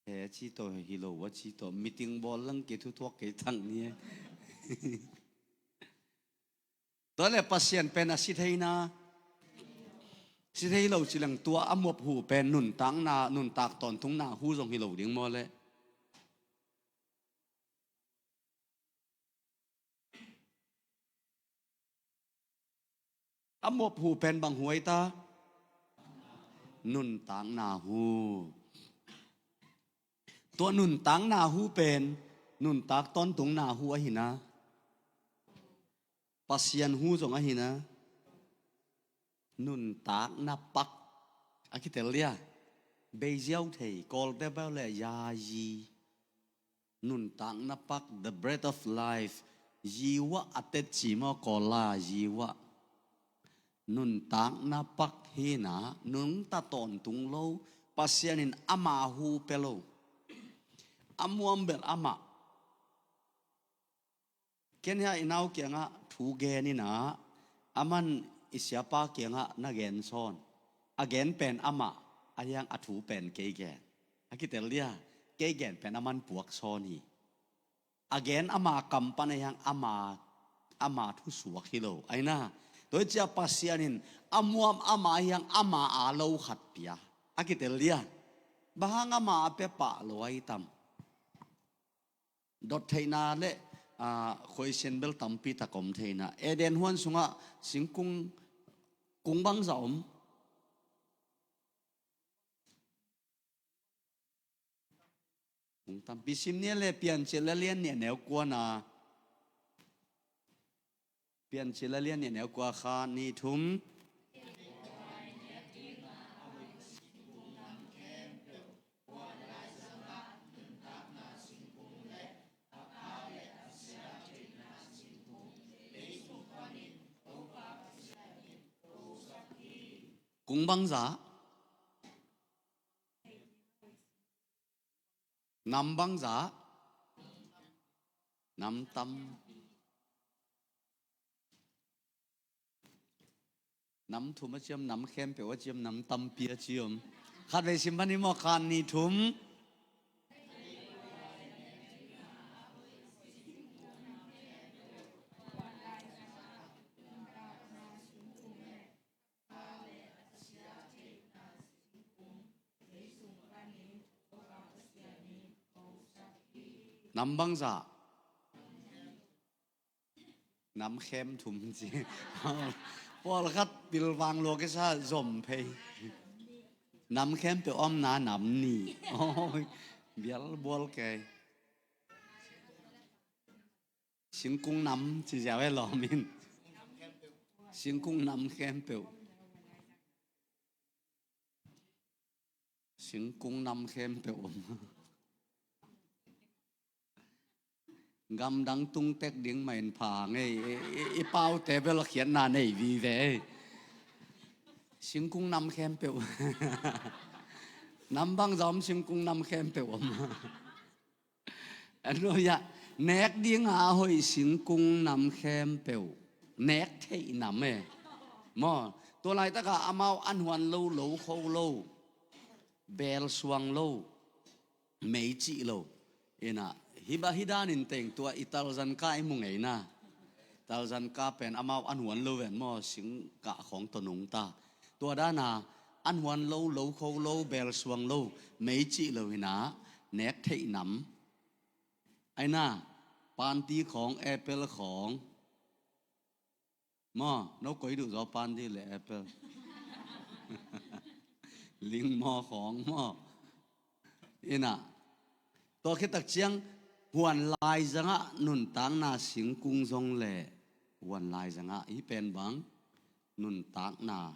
He ci tawh hi lo a ci tawh, meeting bawl lang kei thu thuak kei thang ni e. Tua leh Pasian pen a si thei na, si thei lo ci leng tua a muap hu pen nuntakna, nuntak tawntungna hu zong hi lo ding maw leh? A muap hu pen bang hu ahi ta? Nuntakna hu. Tua nuntakna hu pen nuntak tawntungna hu ahi na. Pasian hu zong ahi na. Nuntakna pak a kitel dia. Beiziau thei, Kawlte bel leh yayi. Nuntakna pak, the bread of life. Yiwa a tet ci maw, Kawl la yiwa. Nuntakna pak hi na, nungta tawntung lo, Pasian in ama hu pia lo. A muam bel amah. Ken hiah i nau kiangah thu gen in ah, aman i siapa kiangah na gen sawn. A gen pen amah, a hiang a thu pen kei gen. A kitel dia, kei gen pen aman puak sawn hi. A gen ama kam pan a hiang ama, ama thu suak hi lo. Aina, tua hi cia Pasian in a muam ama a hiang ama a lo khat pia. A kitel dia, bang hang ama a pia pah lo ai tam. Dot theihna le, ah, khuaisian bel tampi tak om theihna. Eden huan sungah singkung kung bangza om. Kung tampi sim nia le Piancil le lian nih a neu kuana. Piancil a lian nih a neu kua kha ni thum. Kung bangza. Nam bangza. Nam tam. Nam thum a ciam, nam khempeuh a ciam, nam tampi a ciam. Khat vei sim pan hi maw, khan ni thum. Nam bangzah? Nam khem thum ci. Pawlkhat pilvang lua kisa zom phei. Nam khempeuh omna nam nih. Oi, bial bual kei. Singkung nam ci ziau e lawm in. Singkung nam khempeuh. Singkung nam khempeuh om. Gamdang tung tek ding mah in pha ngei. I, i, i paute bel khiatna nei vive. Singkung nam khempeuh. Nam bangzah om, singkung nam khempeuh om. Aleluia. Nek dinga a hoih singkung nam khempeuh. Nek theih nam e. Maw, tua laitaka amau an huan lo, lo kho lo, bel suang lo, mei cih lo. Ina, hi ba, hi danin teng tua i Tarzan ka i mu ngei na. Tarzan ka pen amau an huan lo ven maw, singkah khawng tawh nungta. Tua dana an huan lo, lo kho lo, bel suang lo, mei cih lo ina, nek theih nam. Aina, panti khawng, apple khawng. Maw, no koi duh zaw panti le apple. Lingmaw khawng maw. Ina, tua khit tak ciang huan laizangah nuntakna singkung zong le huan laizangah hi pen bang nuntakna.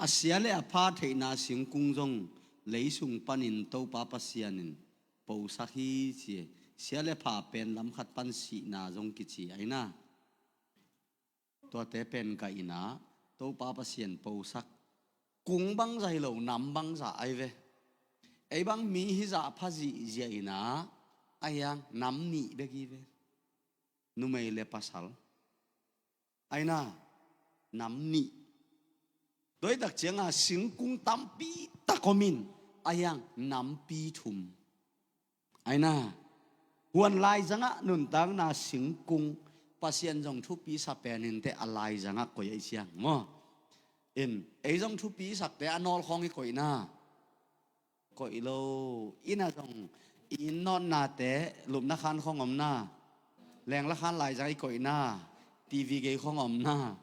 A sia le a pha theihna singkung zong leisung panin Topa Pasian in posak hi ci. Sia le pha pen lam khat pan sihna zong kici aina. Tuate pen ka ina Topa Pasian posak. Kung bangzah hi lo, nam bangzah ai ve. Ei bang mi hizah pha zihziah ina, a hiang nam nih bek hi ve. Numei le pasal. Aina, nam nih. Tua hi tak cianga singkung tampi tak om in, a hiang nampi thum. Aina, huan laizangah nuntakna singkung Pasian zong thupi sa pen inteh a laizangah koih ahi ciang maw. In, ei zong thupi sakte a nawl khawng i koihna. Koih lo, ina zong i inn nawtnate, lupna khan khawng omna, lengla khan laizang i koihna, T V gei khawng omna.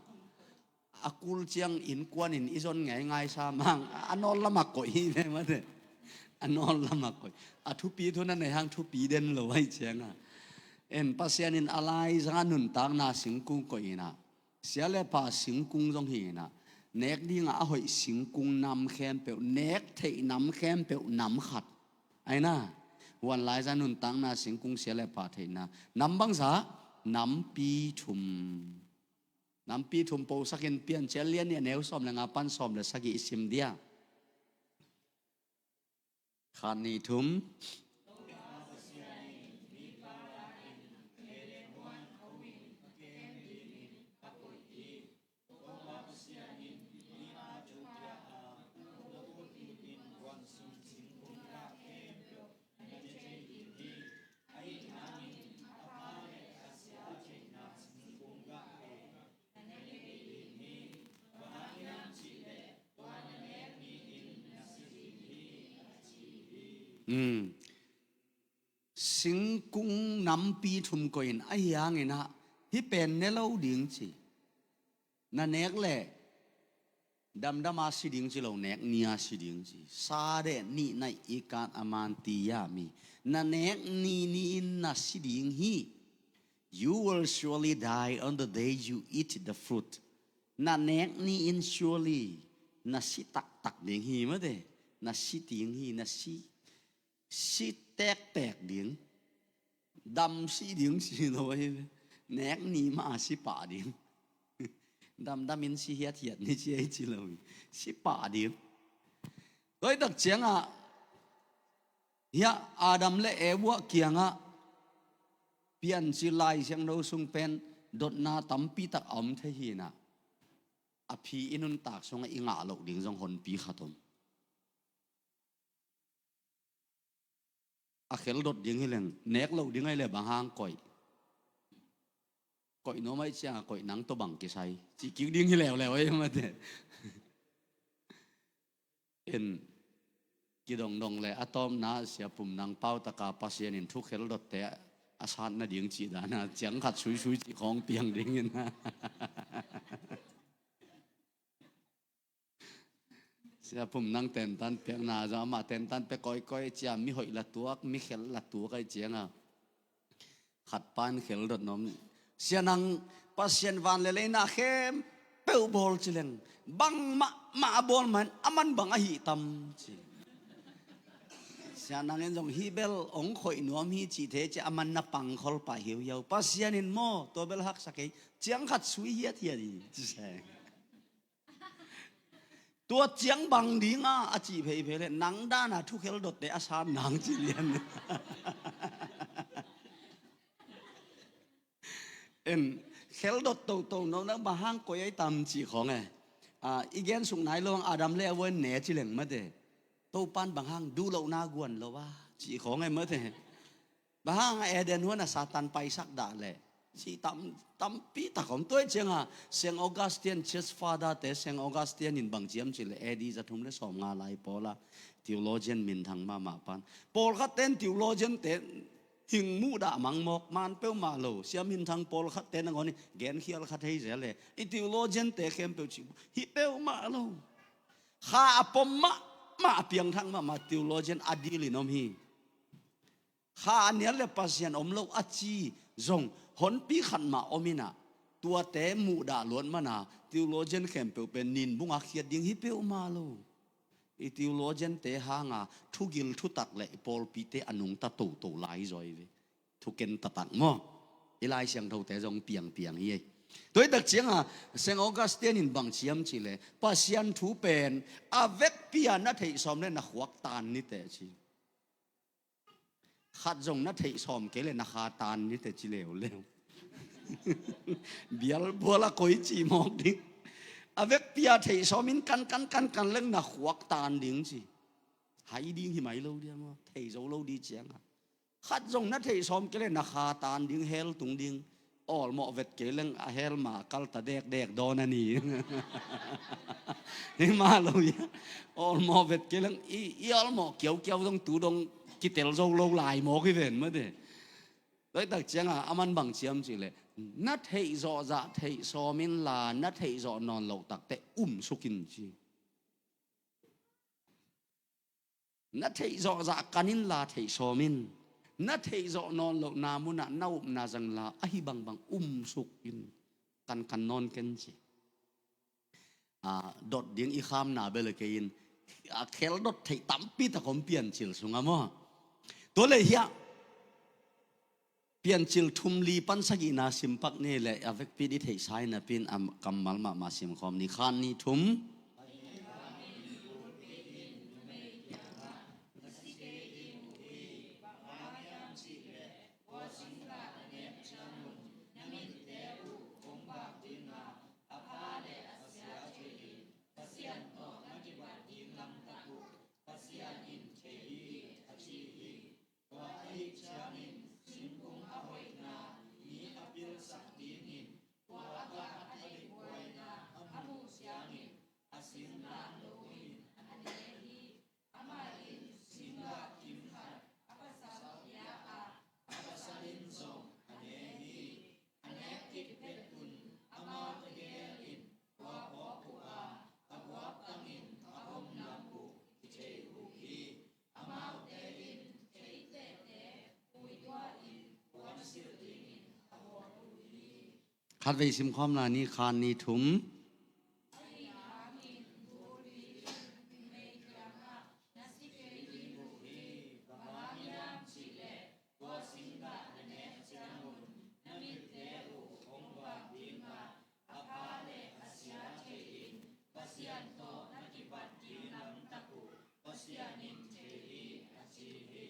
A kul ciang innkuanin i zon ngeingai sa mang, a nawl lamah koih hi ve mate. A nawl lamah koih. A thupi thu na nei hang thupi den lo ahi cianga. En Pasian in a laizanga nuntakna singkung koih ina. Sia le pha singkung zong hi ina. Nek dinga a hoih singkung nam khempeuh, nek theih nam khempeuh nam khat. Aina, huan laizang nuntakna singkung sia le pha theihna. Nam bangzah, nampi thum. Nampi thum posakin Piancil lian nih a neu sawm le nga pan sawm le sagih i sim dia. Khat nih thum. Mm. Singkung nampi thum koih in ahi hangin ah hih pen ne lo ding ci. Na nek leh damdam a si ding ci lo, nek ni a si ding ci. Sa deh nih naih i kan a man ti ya mi. Na nek ni ni-in na si ding hi. You will surely die on the day you eat the fruit. Na nek ni-in surely na si taktak ding hi mate. Na si ding hi, na si, si tektek ding. Dam si ding ci lo ahi ve. Nek ni mah a si pah ding. Damdamin si hiathiat ni ci ei ci lo hi. Si pah ding. Tua hi tak ciangah hiah Adam le Eva kiangah Piancil Lai Siangtho sung pen dotna tampi tak a om thei hi inah, a phi i nuntak sungah i ngah loh ding zong honpi khat om. A khel dot ding hi leng, nek loh ding ahi leh bang hang koih. Koih nuam ahih ciangah koih nang tawh bang kisai. Ci kik ding hi leuleu ahi mate. En, Kidongdong le a tawpna Sia Pum Nang pautaka Pasian in thu kheldotte a sat nading cih dana ciang khat suisui cih khawng piang dingin Sia Pum Nang tentan piakna zong amah tentan pia kawikawi cia, mi hoih la tuak, mi khel la tuak ai cianga khat pan khel dot nom. Sia Nang, Pasian van le leina khempeuh bawl ci leng bang mahmah a bawl man a man bang ahi tam ci. Sia Nang in zong hi bel ong khoih nuam hi cih thei ci a man na pangkhol pah hiuhiau. Pasian in maw tua bel haksa kei, ciang khat sui hiathiat hi ci seng. Tua ciang bang dinga a cih pheiphei le nang dana thu kheldotte a sat nang ci lian. En, kheldot toto no nang bang hang koi ai tam cih khawng e. A, i gen suk nai lo hang Adam le a vuan ne ci leng mate. Topan bang hang duh lohna guan lo a cih khawng e mate. Bang hang a Eden huan a Satan paisak dah leh cih tam, tampi tak om. Tua i cianga Saint Augustine, Church Father te, Saint Augustine in bang ciam cih leh A D za thum le sawm nga lai pawla theologian minthang mahmah pan. Pawlkhat ten theologian te hing muh dah mang mawk man peuhmah lo. Sia minthang pawlkhat te nangawn i genkhial khat hei zel le i theologian te khempeuh cih hi peuhmah lo. Kha a pom mahmah a piangthak mahmah theologian a dil in om hi. Kha a nial le Pasian om lo a ci zong honpi khat mah om inah tuate muhdah luat mana theologian khempeuh pen ninbung a khiat ding hi peuhmah lo. I theologian te hanga thugil thutak le i pawlpite a nungta toto lai zaw hi ve. Thuken tatak maw? I Lai Siangthote zong piangpiang hi ei. Tua hi tak cianga Saint Augustine in bang ciam cih le Pasian thu pen a vekpi a na theih sawm le na khuak tan nite ci. Khat zong na theih sawm kei le na kha tan nite ci leuleu. Bialbual a koi cih mawk ding. A vekpi a theih sawmin kankan kankan leng na khuak tan ding ci. Hai ding hi mai lo dia maw? Thei zo lo di cianga khat zong na theih sawm kei le na kha tan ding, hell tung ding. Awlmawh vet kei leng a hell ma kalta dekdek dawn a ni. Hi mah lo ia. Awlmawh vet kei leng i, i awlmawh kiaukiau dong tu dong kitel zo lo lai mawk hi ven mate. Tua hi tak cianga a man bang ciam cih leh na theih zawh zah theih sawm inla na theih zawh nawn loh takte um suk in ci. Na theih zawh zah kan inla theih sawm in. Na theih zawh nawn lohna munah na upna zangla ahi bangbang um suk in. Kankan nawn ken ci. A, dot ding i khamna bel a kei in a khel dot theih tampi tak om Piancil sunga maw? Tua leh hiah Piancil thum li pan sagihna simpak ni le a vekpi di theihsa in a pin a kammal mahmah simkhawm ni. Khan ni thum. Tua ahih ciangin singkung a hoihna mi a pilsak dingin tua a gah a deihhuaina a muh ciangin a singkang loin a ne hi. Amah in singgah kim khat a pasal pia a, a pasal in zong a ne hi. A nek khit phet un amau tegel in tua awk uh a, a guaktangin a om lam uh kithei uh hi. Amaute in theitehte puituahin puansilh dingin a bawl uh hi. Khatvei simkhawm lai ni. Khan ni thum. Tua singgah na nek ciangun na mitte uh hong vak ding a, a pha le a sia thei-in Pasian tawh na kibat ding lamtak uh Pasian in thei hi, a ci hi.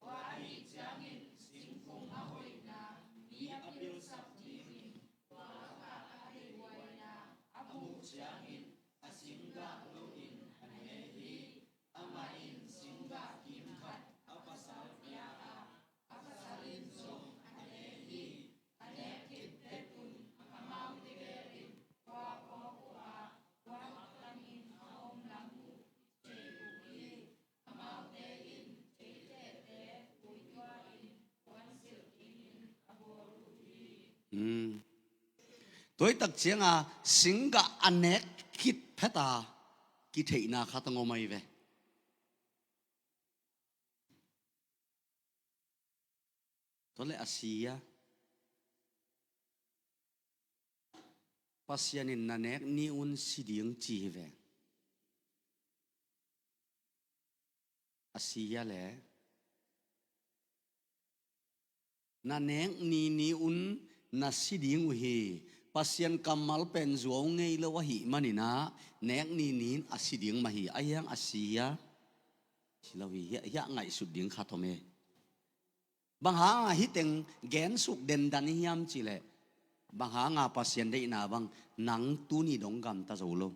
Tua ahih ciangin singkung a hoihna mi a pilsak dingin tua lakah a deihhuaina Tua hi tak cianga singgah a nek khit pheta kitheihna khat a ngom ahi ve. Tua le a si a, Pasian in na nek ni un si ding ci hi ve. A si a le na nek ni ni un na si ding uh hi. Pasian kammal pen zuau ngei lo ahih maninah nek ni ni in a si ding mah hi. Ahi hang a si a, si lo hi. Hiah, hiah ngaihsut ding khat om e. Bang hanga hiteng gensuk dendan i hiam cihleh, bang hanga Pasian deihna bang nang tuni dong gamta zo lo?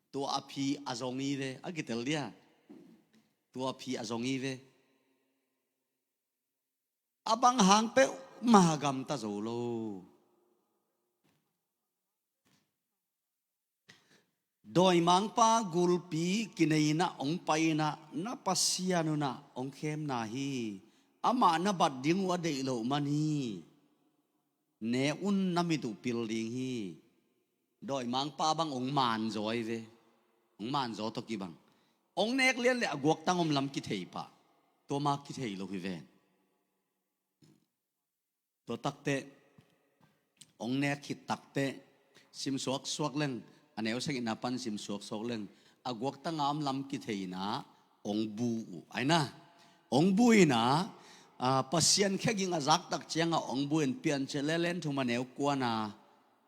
Tua a phi a zong i ve, a kitel dia. Tua a phi a zong i ve. A bang hang peuhmah gamta zo lo. Dawimangpa gulpi kineina hong paina na Pasian unah hong khemna hi. Amah na bat ding uh a deih loh man hi. Ne un na mit uh pil ding hi. Dawimangpa bang hong manzaw hi ve. Hong manzaw tawh kibang. Hong nek lian le a guaktang om lam kithei pah. Tua ma kithei lo hi ven. Tua takteh hong nek khit takteh simsuak suak leng, a neu sengihna pan simsuak suak leng, a guaktanga om lam kitheina hong bu uh. Aina hong bu ina, a, Pasian kheging a zaktak cianga hong bu in Piancil le lian thum a neu kuana.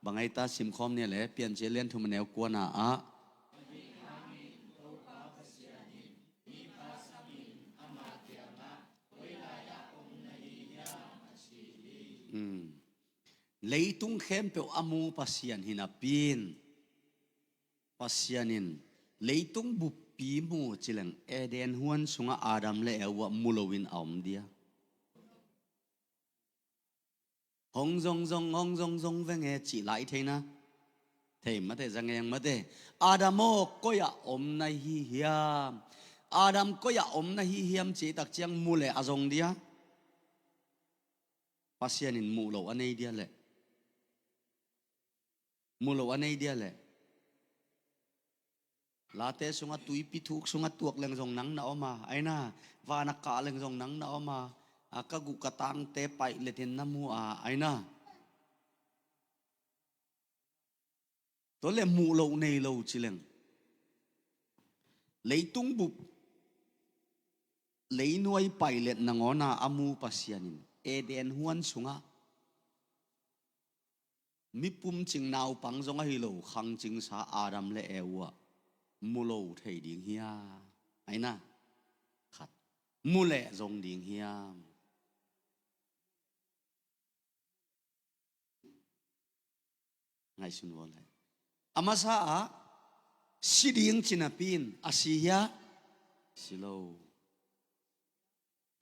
Bang aita simkhawm nia le Piancil lian thum a neu kuana ah. Leitung khempeuh a mu Pasian hi napi in, Pasian in leitung buppi mu cileng Eden huan sungah Adam le Eva mu loin a om dia? Hong zong zong, hong zong zong veng e cih lai theina. Thei mate, zangeng mate. Adam aw, koi-ah om na hi hiam? Adam koi-ah om na hi hiam cih tak ciang mu le a zong dia? Pasian in mu lo a nei dia leh? Mu lo a nei dia leh? Late sungah tuipi thuk sungah tuak leng zong nang na om a, aina, van a kah leng zong nang na om a, a ka guh ka tangte paih letin na mu a, aina. Tua le mu lo nei lo cileng. Leitung bup, leinuai paih let nangawna a mu Pasian in Eden huan sungah mipum cing naupang zong ahi lo khang cingsa Adam le Eva mu lo thei ding hiam? Aina khat, mu leh zong ding hiam? Ngaihsun vua lai. A masa ah si ding ci napi in a si hia? Si lo.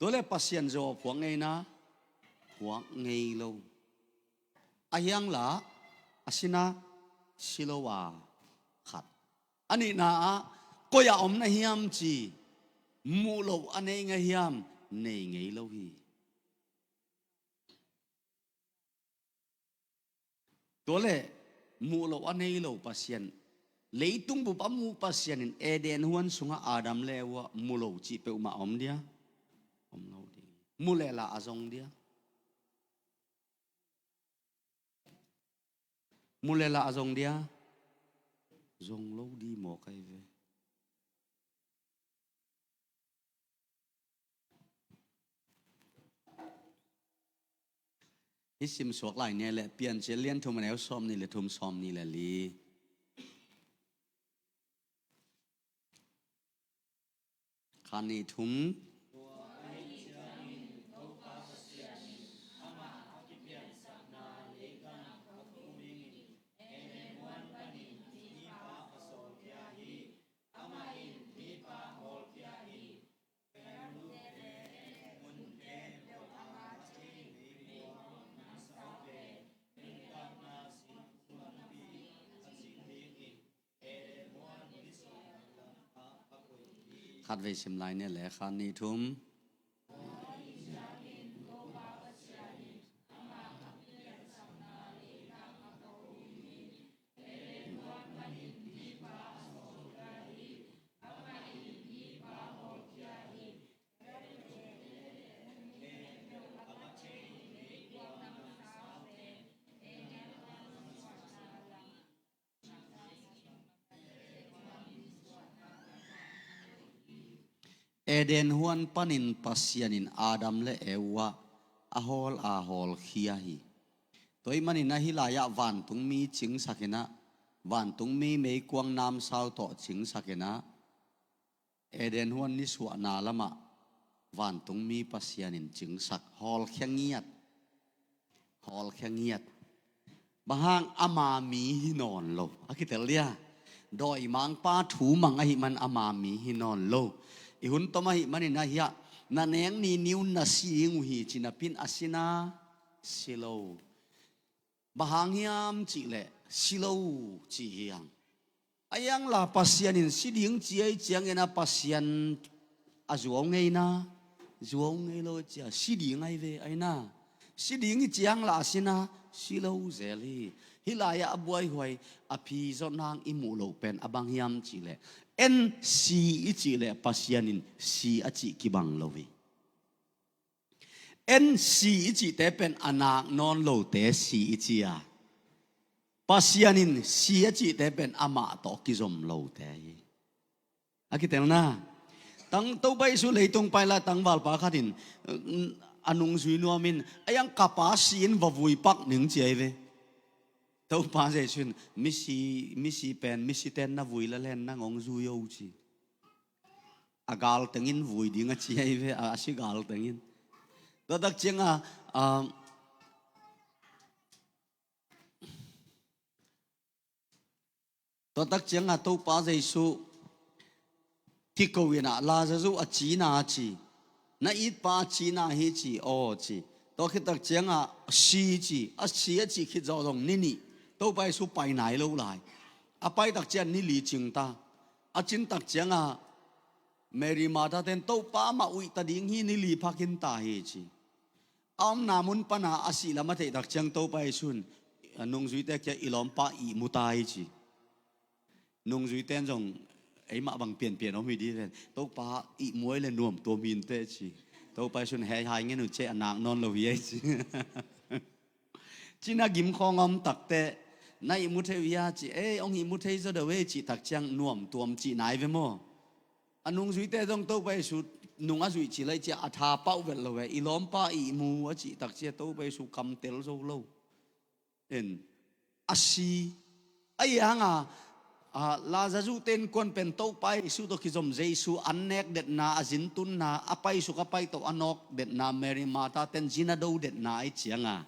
Tua le Pasian zaw phuak ngeina? Phuak ngei lo. A hiang la a sina si lo a khat. A nihna ah koi-ah om na hiam ci mu lo a nei ngei hiam? Nei ngei lo hi. Tua le mu lo a nei lo Pasian, leitung bup a mu Pasian in Eden huan sungah Adam le Eva mu lo cih peuhmah om dia? Om lo ding. Mu le la a zong dia? Mu le la a zong dia? Zong lo di mawk ahi ve. Hih simsuak lai nia le Piancil lian thum a neu sawm nih le thum, sawm nih le li. Khan nih thum. Khatvei sim lai nia le khan nih thum. Eden huan panin Pasian in Adam le Eva a hawl a hawlkhia hi. Tua ahih manin ahi lai-ah vantungmi cingsakin ah, vantungmi meikuang namsau tawh cingsakin ah, Eden huan nisuahna lamah vantungmi Pasian in cingsak, hawlkhia ngiat, hawlkhia ngiat. Bang hang? Ama mi hi nawn lo. A kitel dia, dawimangpa thu mang ahih man ama mi hi nawn lo. I hun tom ahih manin ahi ah, na neng ni ni-un na si ding uh hi ci napi-in a si na, si lo. Bang hang hiam cih leh si lo ci hi hang. A iang la Pasian in si ding ci ahih ciangin ah Pasian a zuau ngei na, zuau ngei lo cia, si ding ahi ve ahi na. Si ding hi ciang la a si na, si lo zel hi. Hih lai-ah a buaihuai, a phi zawh nang i muh loh pen a bang hiam cih leh, en si i cih leh Pasian in si a cih kibang lo hi. En si i cihte pen a nak nawn lote si i ci a, Pasian in si a cihte pen amah tawh kizom lote hi. A kitelna, tang Topa Jesu leitung pai lai tangvalpa khat in, a nungzui nuam in, a iang ka pa si-in va vui pak ning ci ahi ve. Topa Jesu in, misi, misi pen, misiten na vui la len nang hong zui o ci. A gal tengin vui ding a ci ahi ve, a, a si gal tengin. Tua tak cianga, a, tua tak cianga Topa Jesu kiko in ah, Lazarus a cina a ci. Na itpa a cina hi ci, aw ci. Tua khit tak cianga si ci, a si a ci khit zawh zong ni nih. Topa Jesu pai nai lo lai. A pai tak ciang ni li cing ta. A cin tak cianga Mary Magdalene ten, Topa amah uih ta ding hi, ni li pha khin ta hi ci. A omna mun pana a sih lam a theih tak ciang Topa Jesu in, a nungzuite kiang, i lawmpa ihmu ta hi ci. Nungzuite in zong, eimah bang pianpian om hi di ven. Topa ihmu ahi leh nuam tuam hi inteh ci. Topa Jesu in, hei hai ngen un ceh, a nak nawn lo hi ei ci. Cina gim khawng a om takteh, na ihmu thei uh hia ci, ei, hong ihmu thei zaw deuh ei cih tak ciang nuam tuam cih nai ve maw. A nungzuite zong Topa Jesu nung a zuih ci lai cia a tha pauh vet lo ve, i lawmpa ihmu a cih tak cia Topa Jesu kam tel zo lo. En, a si. A ianga, a, Lazarus te innkuan pen Topa Jesu tawh kizom, Jesu an nek detna, a zin tunna, a paisuk a paito a nawk detna, Mary Martha ten zin a do detna ahi cianga.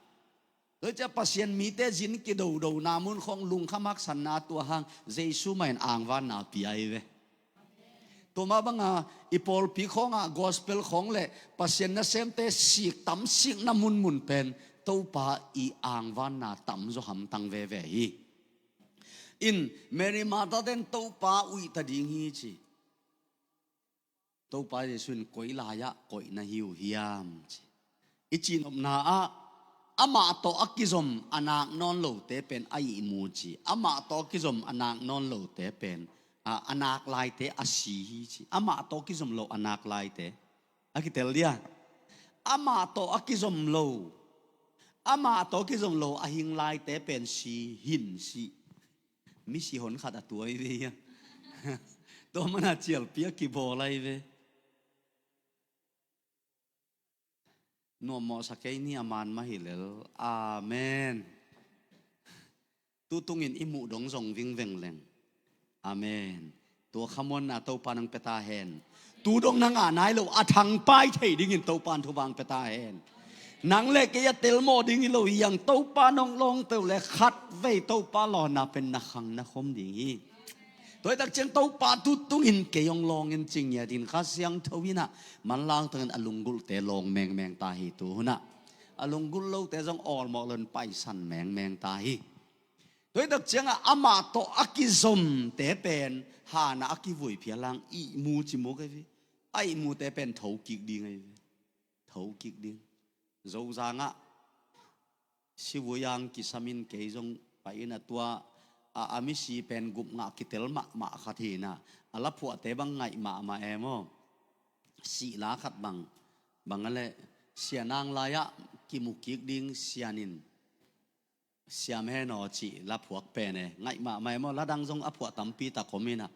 Tua cia Pasian mite zin kidodona mun khawng lungkham haksanna tua hang Jesu mah in angvanna pia hi ve. Tua mah banga i pawlpi khawngah gospel khawng le Pasian nasemte sik tam sikna munmun pen Topa i angvanna tamzaw hamtang veve hi. In Mary Martha ten Topa uih ta ding hi ci. Topa Jesu in koi lai-ah koih na hi uh hiam ci. I cihnopna ah amah tawh a kizom a nak nawn lote pen a ihmu ci. Amah tawh a kizom a nak nawn lote pen, a, a nak laite a si hi ci. Amah tawh a kizom lo a nak laite. A kitel dia. Amah tawh a kizom lo. Amah tawh a kizom lo a hing laite pen si, hin si. Misi hon khat a tuai ve hia. Tua mana cialpi a kibawl ahi ve. Nuammawhsa kei ni a man mah hi lel. Amen. Tutungin i muh dong zong vingveng leng. Amen. Tua khamuanna Topa nang pia ta hen. Tu dong na ngah nai lo a thangpai thei dingin Topa in thupha pia ta hen. Nang le kei a telmawh ding hi lo hi hang, Topa nong lawng peuh le khat vei Topa lawnna pen na khang na khom ding hi. Tua hi tak ciang Topa tutungin kei hong lawng in ci ngiat in Kha Siangtho in ah manlang tangin a lunggulhte lawng mengmeng ta hi tu hunah. A lunggulh lote zong awlmawh lo in paisan mengmeng ta hi. Tua hi tak ciangah amah tawh a kizomte pen hanah a kivui phial hang ihmu ci muk ahi ve. A ihmute pen tho kik ding ahi ve. Tho kik ding. Zozangah sivui ang kisam in kei zong pai in a tua a, a misi pen gup ngah kitel mahmah khat hi in ah, a laphuahte bang ngaih mahmah e maw. Sihla khat bang, bang a leh sia nang lai-ah kimu kik ding sian in siam hen aw cih laphuak pen e, ngaih mahmah e maw, ladang zong a phuah tampi tak om in ah.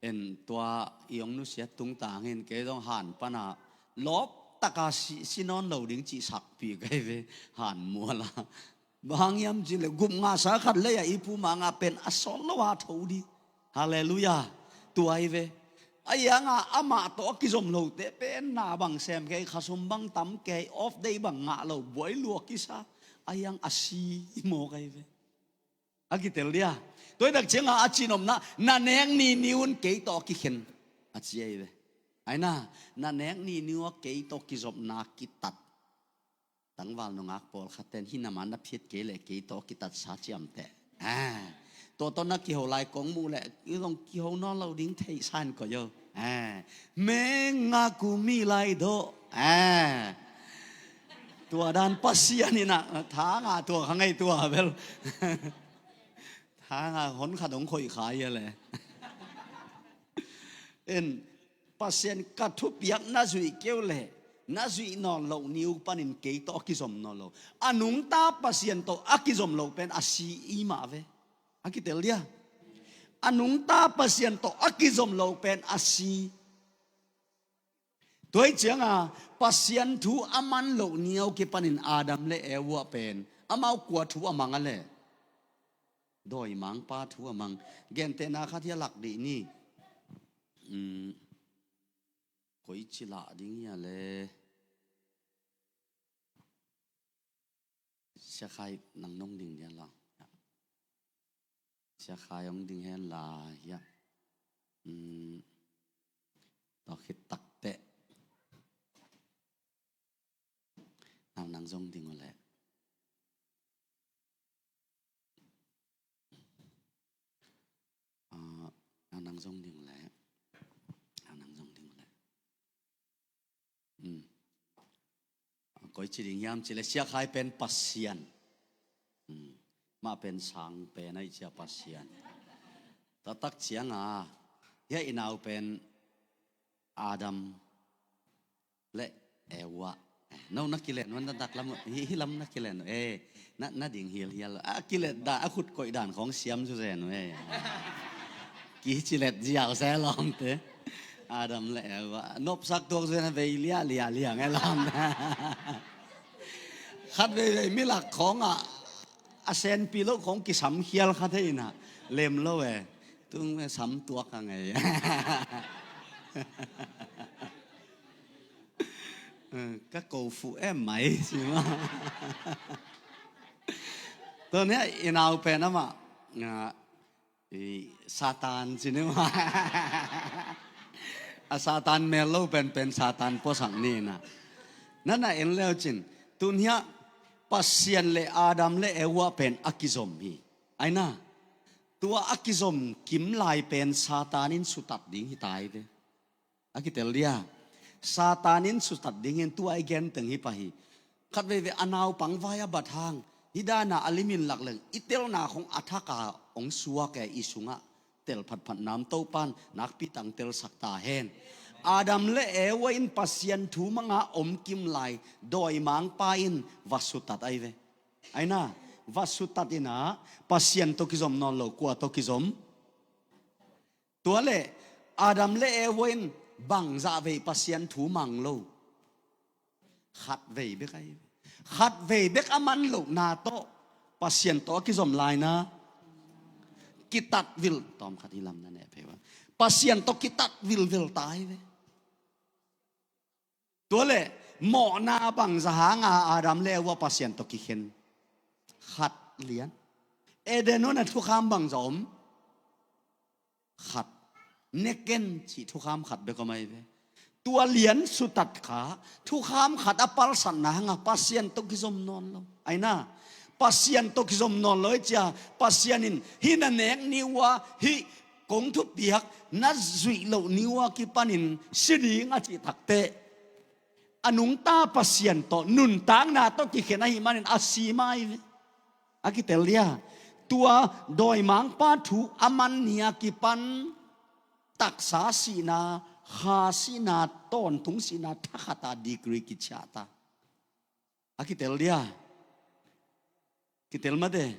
En tua i hong nusiat tungtang in kei zong han pana lawp taka si, si nawn lo ding cih sakpi kei ve, han muala. Bang hang hiam cih leh gup ngah sa khat lei a i pu mah ngah pen a sawt lo a tho ding. Halleluiah. Tua hi ve. A hiang a amah tawh a kizom lote pen na bang sem kei, khasum bang tam kei, off day bang ngah lo, buai lua kisa. A hiang a si i mawk ahi ve. A kitel dia. Tua hi tak cianga a cihnopna, na nek nini un kei tawh a kikhen a ci ahi ve. Aina, na nek nini un a kei tawh kizopna kitat. Tangval nungak pawlkhat ten hih na man na phiat kei leh kei tawh kitatsa ciamteh. Ah. Tua tawh na kiho lai kong muh leh i zong kiho nawn lo ding theihsa in koih o. Ah. Meng a ku mi lai dawh. Ah. Tua dan Pasian in ah, tha ngah tua kha ngei tua bel. Tha ngah hon khat hong khoih kha hi a le. En, Pasian ka thupiak na zuih kei uh leh na zuih nawn loh ni uh panin kei tawh a kizom nawn lo. A nungta Pasian tawh a kizom lo pen a si i mah ve. A kitel dia. A nungta Pasian tawh a kizom lo pen a si. Tua hi cianga Pasian thu a man loh ni uh kipanin Adam le Eva pen amau kua thu a mang a leh? Dawimangpa thu a mang. Gentehna khat hi a lak dih ni. Um, koici lah ding hi a le? Sia Khai, nang nong ding dia lo. Sia Khai hong ding hen la hia. Um, tua khit takteh. Nang nang zong ding uh leh. Ah, nang nang zong ding uh leh. Nang nang zong ding uh leh. Hmm. Koici ding hiam cih leh Sia Khai pen Pasian. Hmm. Mah pen sang pen a i cia Pasian. Taktak cianga hia i nau pen Adam le Eva. No na kilen uh, na dak lam uh, hi, hi lam na kilen uh. Eh, na, na ding hilhial uh. A kilet dan, a khut koih dan khong siam su zen uh, eh. Kicilet ziau se lawmte. Adam le Eva. Nopsak tuak su zen a vei lia, lia, lia ngai lawm. Khat veivei milak khong ah a senpi lo khong kisam khial khat hi na. Lem lo, eh. Tung, eh, sam tuak a ngei. Eh, ka ko fuh em mai, ci mah. Tua nia i nau pen amah, ah, i Satan ci ni mah. A Satan mel lo pen pen Satan puasak ni na. Na na en leu cin, tun hiah Pasian le Adam le Eva pen a kizom hi. Aina, tua a kizom kim lai pen Satan in sutat ding hi ta hi ve. A kitel dia. Satan in sutat dingin tua i gen teng hi pah hi. Khat veivei a naupang vai a bat hang, hi dana a limin lak leng i telna khong a thaka hong suak e, i sungah tel phatphat nam Topan nakpi tang telsak ta hen. Adam le Eva in Pasian thu manga om kim lai dawimangpa in va sutat ahi ve. Aina, va sutat ina Pasian tawh kizom nawn lo, kua tawh kizom? Tua le Adam le Eva in bangzah vei Pasian thu mang lo? Khat vei bek ahi. Khat vei bek a man lohna tawh Pasian tawh a kizom laina kitat vil, tawm khat hi lam na neh phei ua. Pasian tawh kitat vilvel ta hi ve. Tua le mawhna bangzah hanga Adam le Eva Pasian tawh kikhen? Khat lian. Eden huan a thukham bangzah om? Khat. Neken cih thukham khat bek om ahi ve. Tua lian sutat kha thukham khat a palsatna hanga Pasian tawh kizom nawn lo. Aina, Pasian tawh kizom nawn lo i cia, Pasian in hih na nek ni ua, hih kong thupiak na zuih loh ni ua kipanin si ding a cih takteh, a nungta Pasian tawh nuntakna tawh kikhen ahi manin a si mai ve. A kitel dia. Tua dawimangpa thu a man ni a kipan taksa sihna, kha sihna, tawntung sihna thakhata degree kiciahta. A kitel dia. Kitel mate.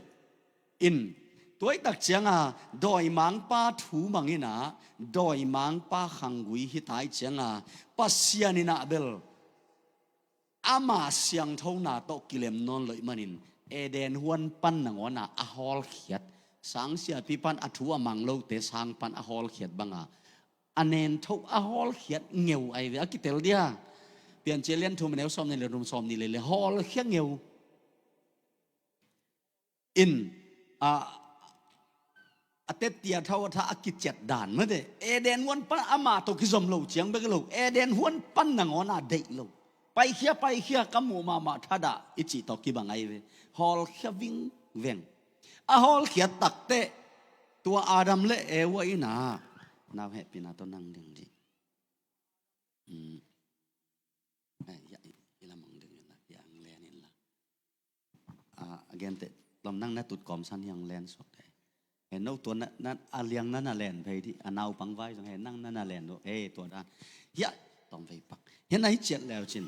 In, Tuaitak cianga dawimangpa thu manginah dawimangpa khanggui hitaih cianga Pasian inah bel ama siangthona tawh kilem nawn loih manin Eden huan pan nangawna a hawlkhiat, sangsiapi pan a thu a mang lote sang pan a hawlkhiat banga a nentho a hawlkhiat ngeu ai ve a kitel dia. Piancil lian thum a neu sawm nih le thum, sawm nih le le hawlkhia ngeu. In a, a tettia thau a tha a kiciat dan mate. Eden huan pan amah tawh kizom lo ciang bek lo. Eden huan pan nangawna deih lo. Paikhia, paikhia, ka muh mahmah thadah i cih tawh kibang ai ve. Hawlkhia vingveng. A hawlkhiat takteh tua Adam le Eva inah nau hehpihna tawh nang ding dih. Hmm. Ai, ya, i, i lamang ding inla, ya ang len inla. Ah, again te, lam nang na tut kawmsan hi ang len suak te. He no tua na, na, a liang na na len phei dih, a naupang vai zong he nang na na len lo, he tua dan. Ya, tawm vei pak. He na hi ciat leu cin.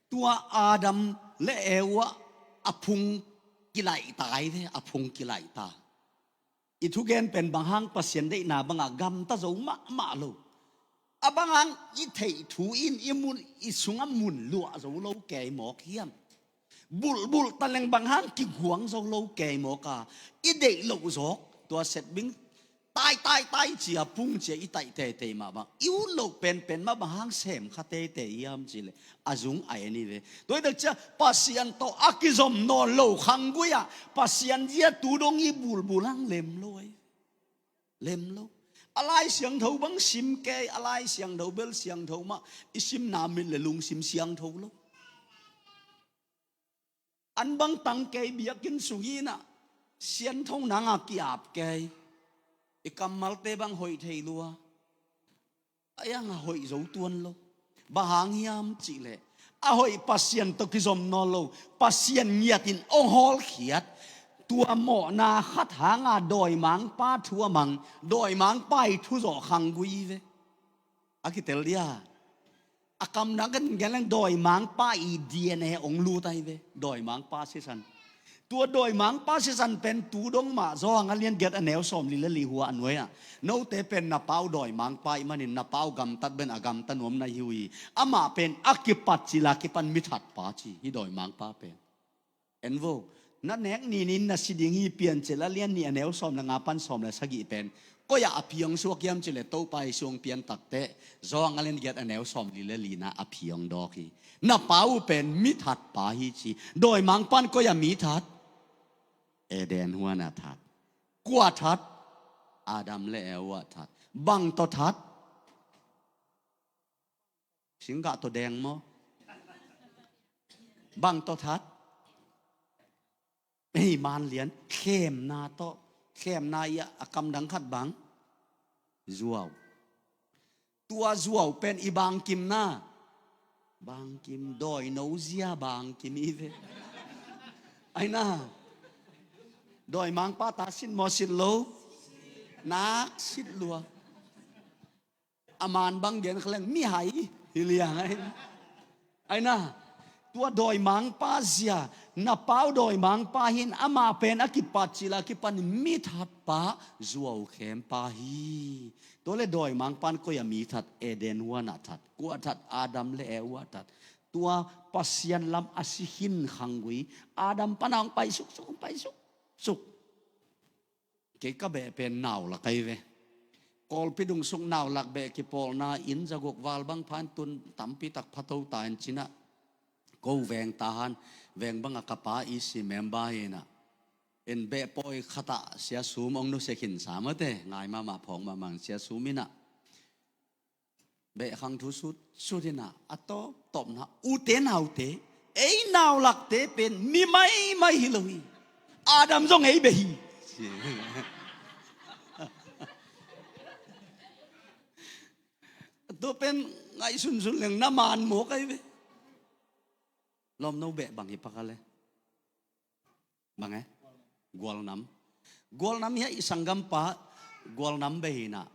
Tua Adam le Eva a phung kilaih ta ai ve, a phung kilaih ta. I thugen pen bang hang Pasian deihna bangah gamta zo mahmah lo. A bang hang i theih thu in i mun, i sungah mun luah zo lo kei mawk hiam? Bulhbulh taleng bang hang kiguang zo lo kei mawk a, i deih loh zawk tua setbing tai, tai, tai cia, pung cia i taih teitei mah bang, i ut loh penpen mah bang hang sem kha teitei hiam cileh a zung a en hi ve. Tua hi tak cia Pasian tawh a kizom nawn lo khanggui ah Pasian zia tu dong i bulbul hang lem lo ai. Lem lo. A Lai Siangtho bang sim kei, a Lai Siangtho bel siangtho mah i simna mit le lungsim siangtho lo. An bang tang kei biakinn sung inah siangtho nanga ki-ap kei. I kammalte bang hoih thei lua. A ianga hoih zo tuan lo. Bang hang hiam cihleh a hoih Pasian tawh kizom nawn lo, Pasian ngiatin ong hawlkhiat. Tua mawhna khat hanga dawimangpa thu a mang, dawimangpa i thu zawh khanggui ve. A kitel dia. A kamdang kan geleng dawimangpa i D N A ong lut ai ve. Dawimangpa sisan. Tua dawimangpa sisan pen tu dong mah Zawhang a lian giat a neu sawm li le li hua a nuai ah, note pen na pau dawimangpa i manin na pau gamtat ben a gamta nuam na hi uh hi. Amah pen a kipat cila kipan mithatpa ci hi dawimangpa pen. En vo, na nek ninin na si ding hi. Piancil a lian nih a neu sawm le nga pan sawm le sagih pen koi ah a phiang suak hiam cileh Topa i suang pian takteh Zawhang a lian giat a neu sawm li le lina a phiang dawk hi. Na pau pen mithatpa hi ci. Dawimangpan koi ah mithat? Eden huan a that. Kua that? Adam le Eva that. Bang tawh that? Singgah tawh deng maw? Bang tawh that? Ei, manlian, khemna tawh. Khemna i a, a kamdang khat bang? Zuau. Tua zuau pen i bangkimna. Bangkim, dawino zia bangkim i ve. Aina. Dawimangpa ta sit maw sit lo? Nak sit lua. A man bang gen khaleng mihai hi liang ai. Aina, tua dawimangpa zia, na pau dawimangpa hin amah pen a kipat cila kipan mithatpa zuaukhempa hi. Tua le dawimangpan koi a mithat? Eden huan a that. Kua that? Adam le Eva that. Tua Pasian lam a si khin khanggui Adam pana hong pai suksuk, hong pai suksuk. Kei ka beh pen naulak ai ve. Kawlpi dungsuk naulak beh kipawlna inn zaguk val bang phan tun tampi tak phato ta in cinah. Ko veng tahan, veng bangah ka pa i si member hinah. In beh pawi khatah sia sum ong nusia khin sa mate, ngai mahmah phawng mahmah sia sum inah. Beh khang thu sut, sut hinah, a tawp, tawpna, ute naute, ei naulakte pen mi maimai hi lo hi. Adam zong ei beh hi. Tua pen ngaihsunsun leng na man mawk ai ve. Lawm no beh bang hi pak a le. Bang e? Gualnam. Gualnam hi a i sanggampa gualnam beh hinah.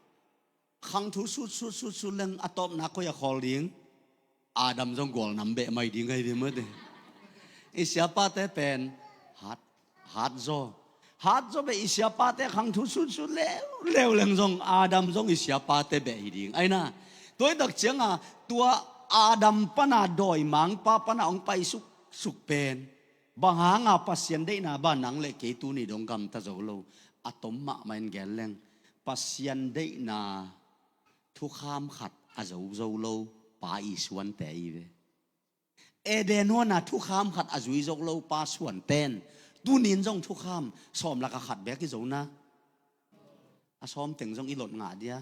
Khang thu sut, sut, sut, sut leng a tawpna koi a khawl ding? Adam zong gualnam beh mai ding ai ve mate. I siapate pen hat, hat zaw. Hat zaw beh i siapate khang thu sutsut leuleu leng zong Adam zong i siapate beh hi ding. Aina, tua i tak cianga tua Adam pana dawimangpa pana hong pai suksuk pen bang hanga Pasian deihna ba nang le kei tuni dong gamta zo lo? A tom mahmah in gen leng Pasian deihna thukham khat a zo zo lo pa i suante i ve. Eden huana thukham khat a zui zo lo pa suanten tunin zong thukham sawm laka khat bek i zo na. A sawm teng zong i lot ngah dia.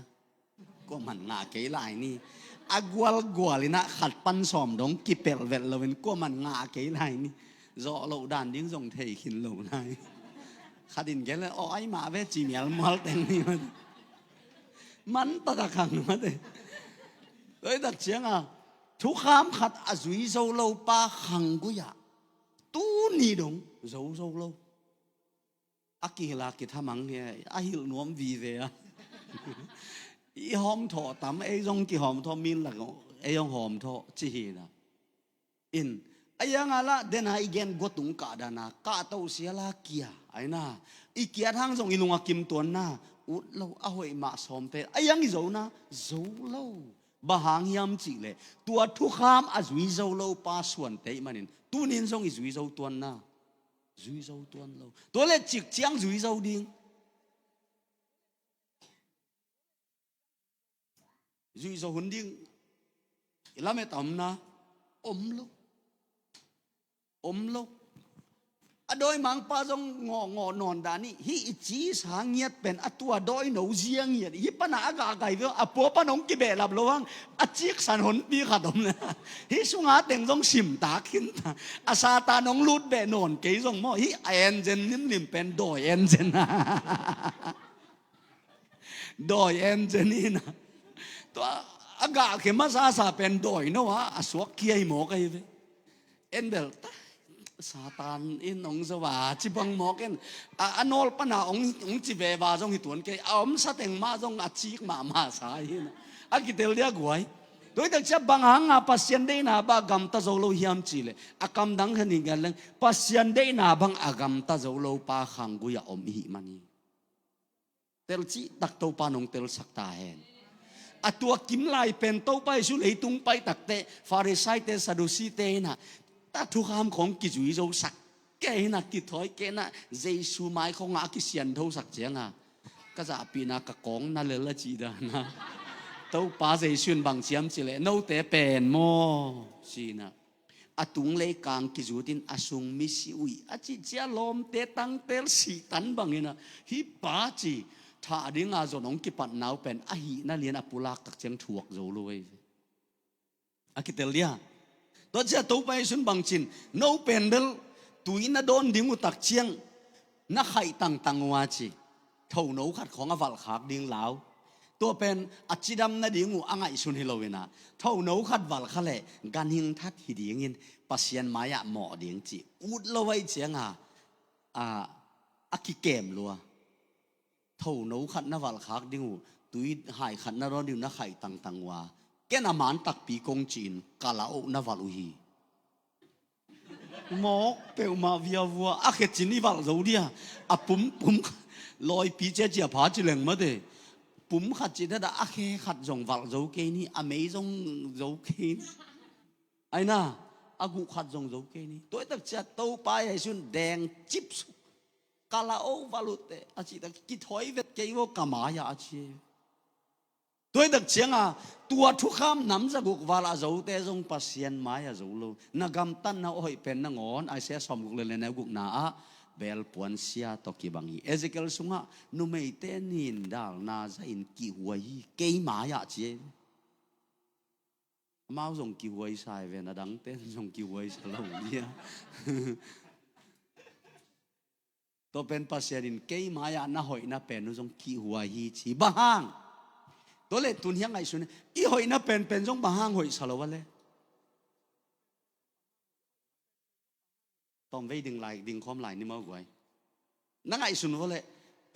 Kuaman ngah kei lai ni. A gualgual ina khat pan sawm dong kipelhvelh loin kuaman ngah kei lai ni. Zawh loh dan ding zong thei khin lo lai. Khat in gen le aw ai mah ve ci mialmual teng ni. Man takah khang mate. Tua i tak cianga thukham khat a zui zo lo pa khanggui-ah tuni dong zo zo lo. A kihilh a kithamang hi a, a hilh nuam vive a. I hawmthawh tam, ei zong kihawmthawh, min lak ei hong hawmthawh ci hi na. In a ianga lah dena i gen guatung kahdana kahtoh siala kia aina i kiat hang zong i lung a kim tuanna ut lo a hoih mah sawmte a iang i zona zo lo. Bang hang hiam cihleh tua thukham a zui zo lo pa suante i manin tunin zong i zui zo tuanna zui zo tuan lo. Tua le cikciang zui zo ding. Zui zo hun ding i lamet a omna om lo. Om lo. A dawimangpa zong ngawh ngawh nawn dan i hih i ci sa ngiat pen a tua dawino zia ngiat i hih pana a gah gai ve a pua pan hong kibehlap lo hang a ciksan honpi khat om le hih sunga teng zong simtak khinta a Satan hong lut beh nawn kei zong maw hih a enzen limlim pen dawi enzen. Dawi enzen ina. Tua a gah khe masasa pen dawino a a suak kia hi mawk ahi ve. En bel ta Satan in hong zo a ci bang mawk en a a nawl pana hong hong ci veva zong hi tuan kei a omsa teng mah zong a cik mahmah sa hi na. A kitel dia guai. Tua i tak cia bang hanga Pasian deihna bang a gamta zo lo hiam cihleh a kamdang khen hi ngiat leng Pasian deihna bang a gamta zo lo pa khanggui a om i hih man hi. Telcih tak Topa nong telsak ta hen. A tua kim lai pen Topa Jesu leitung pai takte Farisaite Sadusite ina ta thukham khong kizui zo sak kei ina kithawi kei ina Jesu mai khonga a kisianthosak cianga ka zahpihna ka kawng na lel a cih dana Topa Jesu in bang ciam cileh note pen maw sina. A tung leikang kizutin a sung misi uih a cihcia lawmte tangtel sihtan bangina hih pa ci thah dinga zon hong kipatnau pen a hihna lian a pulak tak ciang thuak zo lo ei ve. A kitel dia tua cia Topa Jesu in bangcin no pen bel tui na dawn ding uh tak ciang na khaih tangtang uh a ci. Thono khat khawng a valhkhak ding lau. Tua pen a cidam nading uh a ngaihsun hi loina thono khat valhkha leh ganhing that hi dingin Pasian mai-ah mawh ding cih ut lo aih cianga a kikem lua. Thono khat na valhkhak ding uh tui hai khat na dawn ding uh na khaih tangtang uh a ken a man takpi kong ci-in kala oh na valh uh hi. Mawk peuhmah viavua a khe cin i valh zo dia a pum pum lawipi cia cia pha ci leng mate. Pum khat ci dada a khe khat zong valh zo kei ni a mei zong zo kei ni. Aina a guh khat zong zo kei ni tua i tak cia Topa Jesu in deng cip suk kala oh valh uh teh a cih tak kithawi vet kei vo ka mai-ah a ci. Tua i tak cianga tua thukham nam zaguk val a zote zong Pasian mai-ah zo lo. Na gamtatna a hoih pen nangawn Isaiah sawmguk le le neu gukna ah belpuan sia tawh kibang hi. Ezekiel sungah numeite nin dalna zahin kihhuai hi kei mai-ah ci. Amau zong kihhuai sa hi ven a dangte zong kihhuai sa lo dia. Tua pen Pasian in kei mai-ah na hoihna pen uh zong kihhuai hi ci bang hang. Tua le tun hiang ngaihsun i hoihna penpen zong bang hang hoih sa lo a le. Tawmvei ding lai ding khawm lai ni mau guai. Na ngaihsun uh a le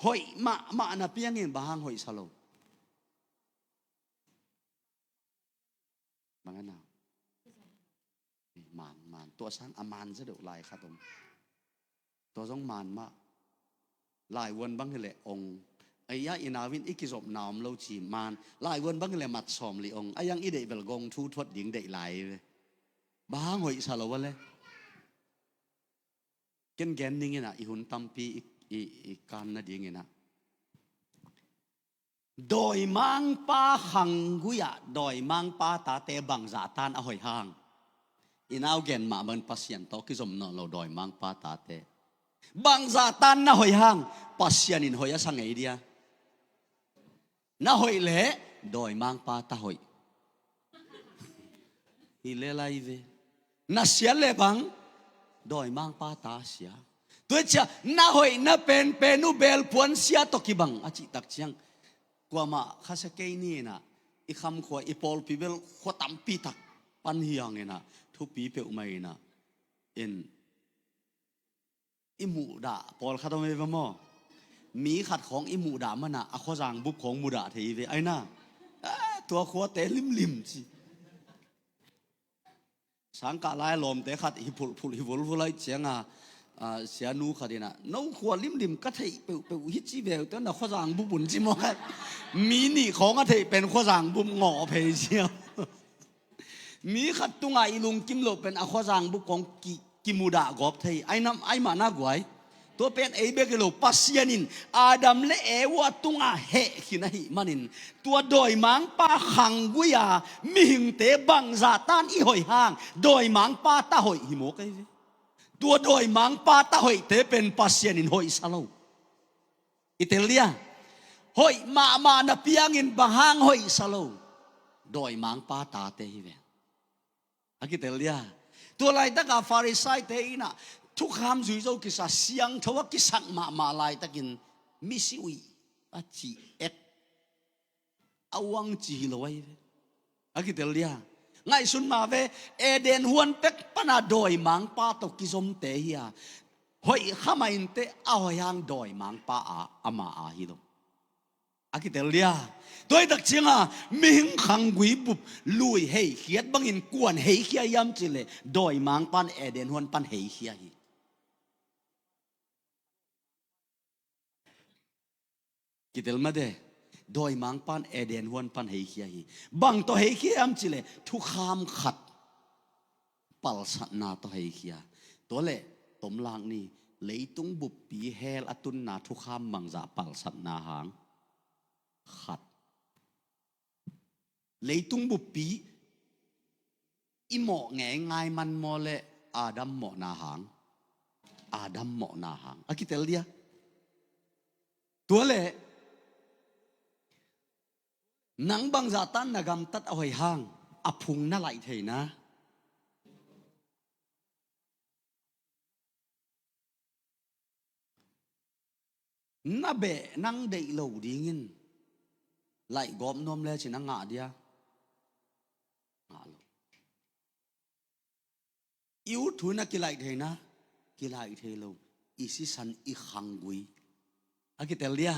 hoih mahmah na piangin bang hang hoih sa lo. Bang a nau man man tua sang a man za deuh lai khat om. Tua zong man mah. Laivuan bang hileh ong. Ei a i nau in i kizopna om lo ci man. Laivuan bang hileh mat sawm li ong. A yang i deih bel gong thu thuat ding deih lai ve. Bang hoih sa lo a le. Ken gen ning inah i hun tampi i, i, i kan nading inah. Dawimangpa khanggui-ah dawimangpa tate bangzah tan a hoih hang. I nau gen mah bangin Pasian tawh kizom nawn lo dawimangpa tate. Bangzah tan na hoih hang Pasian in hoih a sa ngei dia. Na hoih leh dawimangpa ta hoih. Hi le lai ve. Na sia le bang dawimangpa ta sia. Tua cia na hoih na penpen uh belpuan sia tawh kibang a cihtak ciang. Kuamah khasia kei ni inah i khamkhua i pawlpi bel khua tampi tak pan hiang inah thupi peuhmah inah in i muhdah pawlkhat om ei va maw? Mi khat khawng i muhdah manah a khuazang bup khawng mudah thei ve aina. Ah, tua khuate limlim ci. Sangkah lai a lawmte khat hi phulhphulh hi vulvul ai cianga, ah, sianu khat inah no khua limlim ka theih peuhpeuh hi ci veu te na khuazang bup un ci maw khat. Mi nih khawng a theih pen khuazang bup ngawh phei cia. Mi khat tungah i lungkim loh pen a khuazang bup kong ki, kimudah gawp thei. Ai nam, ai mahna guai. Tua pen ei bek hi lo Pasian in Adam le Eva tungah heh khin ahih manin. Tua dawimangpa khanggui-a mihingte bangzah tan i hoih hang. Dawimangpa ta hoih hi maw kei ve. Tua dawimangpa ta hoihte pen Pasian in hoih sa lo. I tel dia. Hoih mahmah na piangin bang hang hoih sa lo. Dawimangpa tate hi ve. A kitel dia. Tua laitaka Farisaite inah thukham zui zo kisa siangtho a kisak mahmah laitakin misi uih a ci et a uang ci hi lo ahi ve. A kitel dia. Ngaihsun mah ve Eden huan pek pana dawimangpa tawh kizomte hi a. Hoih khamah inteh a hoih hang dawimangpa a ama a hi lo. A kitel dia. Tuaitak cianga mihing khanggui bup lui heikhiat bangin kuan heikhia hiam cileh dawimangpan Eden huan pan heikhia hi. Kitel mate. Dawimangpan Eden huan pan heikhia hi. Bang tawh heikhia hiam cileh thukham khat palsatna tawh heikhia. Tua le tomlak ni leitung buppi hell a tunna thukham bangzah palsatna hang khat. Leitung buppi i mawh ngeingai man maw le Adam mawhna hang. Adam mawhna hang a kitel dia. Tua le nang bangzah tan na gamtat a hoih hang a phung na laih theina. Na beh nang deih lo dingin laih gawp nuam le ci na ngah dia. Ngah lo. I ut thu na kilaih theina kilaih thei lo. I sisan i khanggui a kitel dia.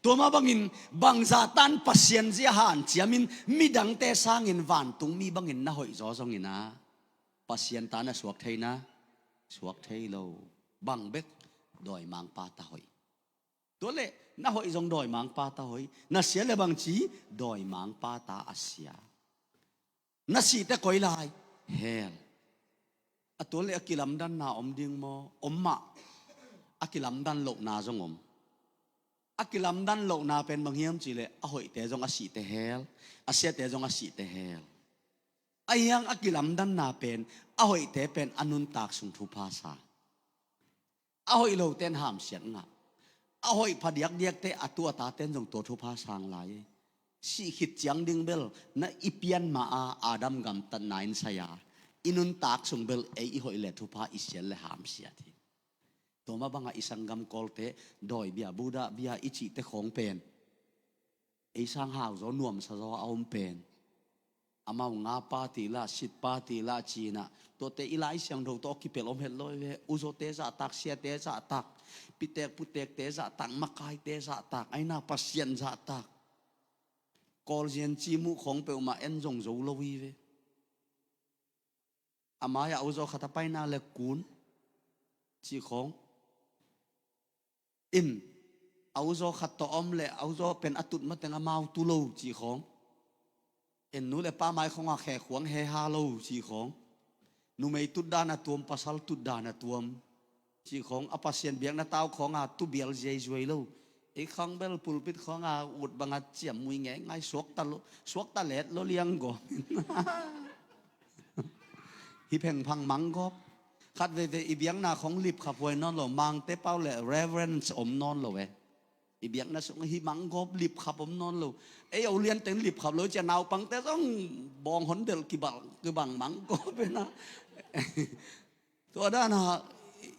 Tua mah bangin bangzah tan Pasian zia hanciamin midangte sangin vantungmi bangin na hoih zaw zongin a Pasian ta na suak theina suak thei lo. Bang bek dawimangpa ta hoih. Tua le na hoih zong dawimangpa ta hoih. Na sia le bangci dawimangpa ta a sia. Na sihte koi lai hell. A tua le a kilamdanna om ding maw? Om mah. A kilamdan lohna zong om. A kilamdan lohna pen bang hiam cileh a hoihte zong a sihte hell. A siate zong a sihte hell. Ahi hang a kilamdanna pen a hoihte pen a nuntak sung thupha sa. A hoih loten hamsiat ngah. A hoih phadiakdiakte a tu a taten zong tua thupha sang lai. Sih khit ciang ding bel na i pian ma a Adam gamtatna in sai a i nuntak sung bel ei i hoih le thupha i siat le hamsiat hi. Tua mah bangah i sanggam Kawlte dawi bia, Buddha bia i cihte khawng pen ei sang hau zaw nuamsa zaw a om pen. Amau nga pa ti la, sit pa ti la cinah tuate i Lai Siangtho tawh kipelh om het lo hi ve. Uzote zahtak, siate zahtak, pitek putekte zahtak, makaite zahtak, aina Pasian zahtak. Kawlzian cimuh khawng peuhmah en zong zo lo hi ve. A mai-ah uzaw khat a paina le kun cih khawng in A uzaw khat tawh om leh a uzaw pen a tut mateng amau tu lo cih khawng. En nu le pa mai khawngah khekhuang heha lo cih khawng. Numei tutdan a tuam, pasal tutdan a tuam cih khawng. A Pasian biakna tau khawngah tu bial ziaizuai lo. Ei khang bel pulpit khawngah ut bangah ciam mui ngeingai, suakta lo, suakta let lo liang gawp. Hi phengphang mang gawp. Khat veivei i biakna khawng lipkhap huai nawn lo, Mangte pau le reverence om nawn lo e. I biakna sung hi mang gawp, lipkhap om nawn lo. Ei a ulian teng lipkhap lo cia, naupangte zong bawng hon delh kibang, kibang mang gawp e na. Tua dana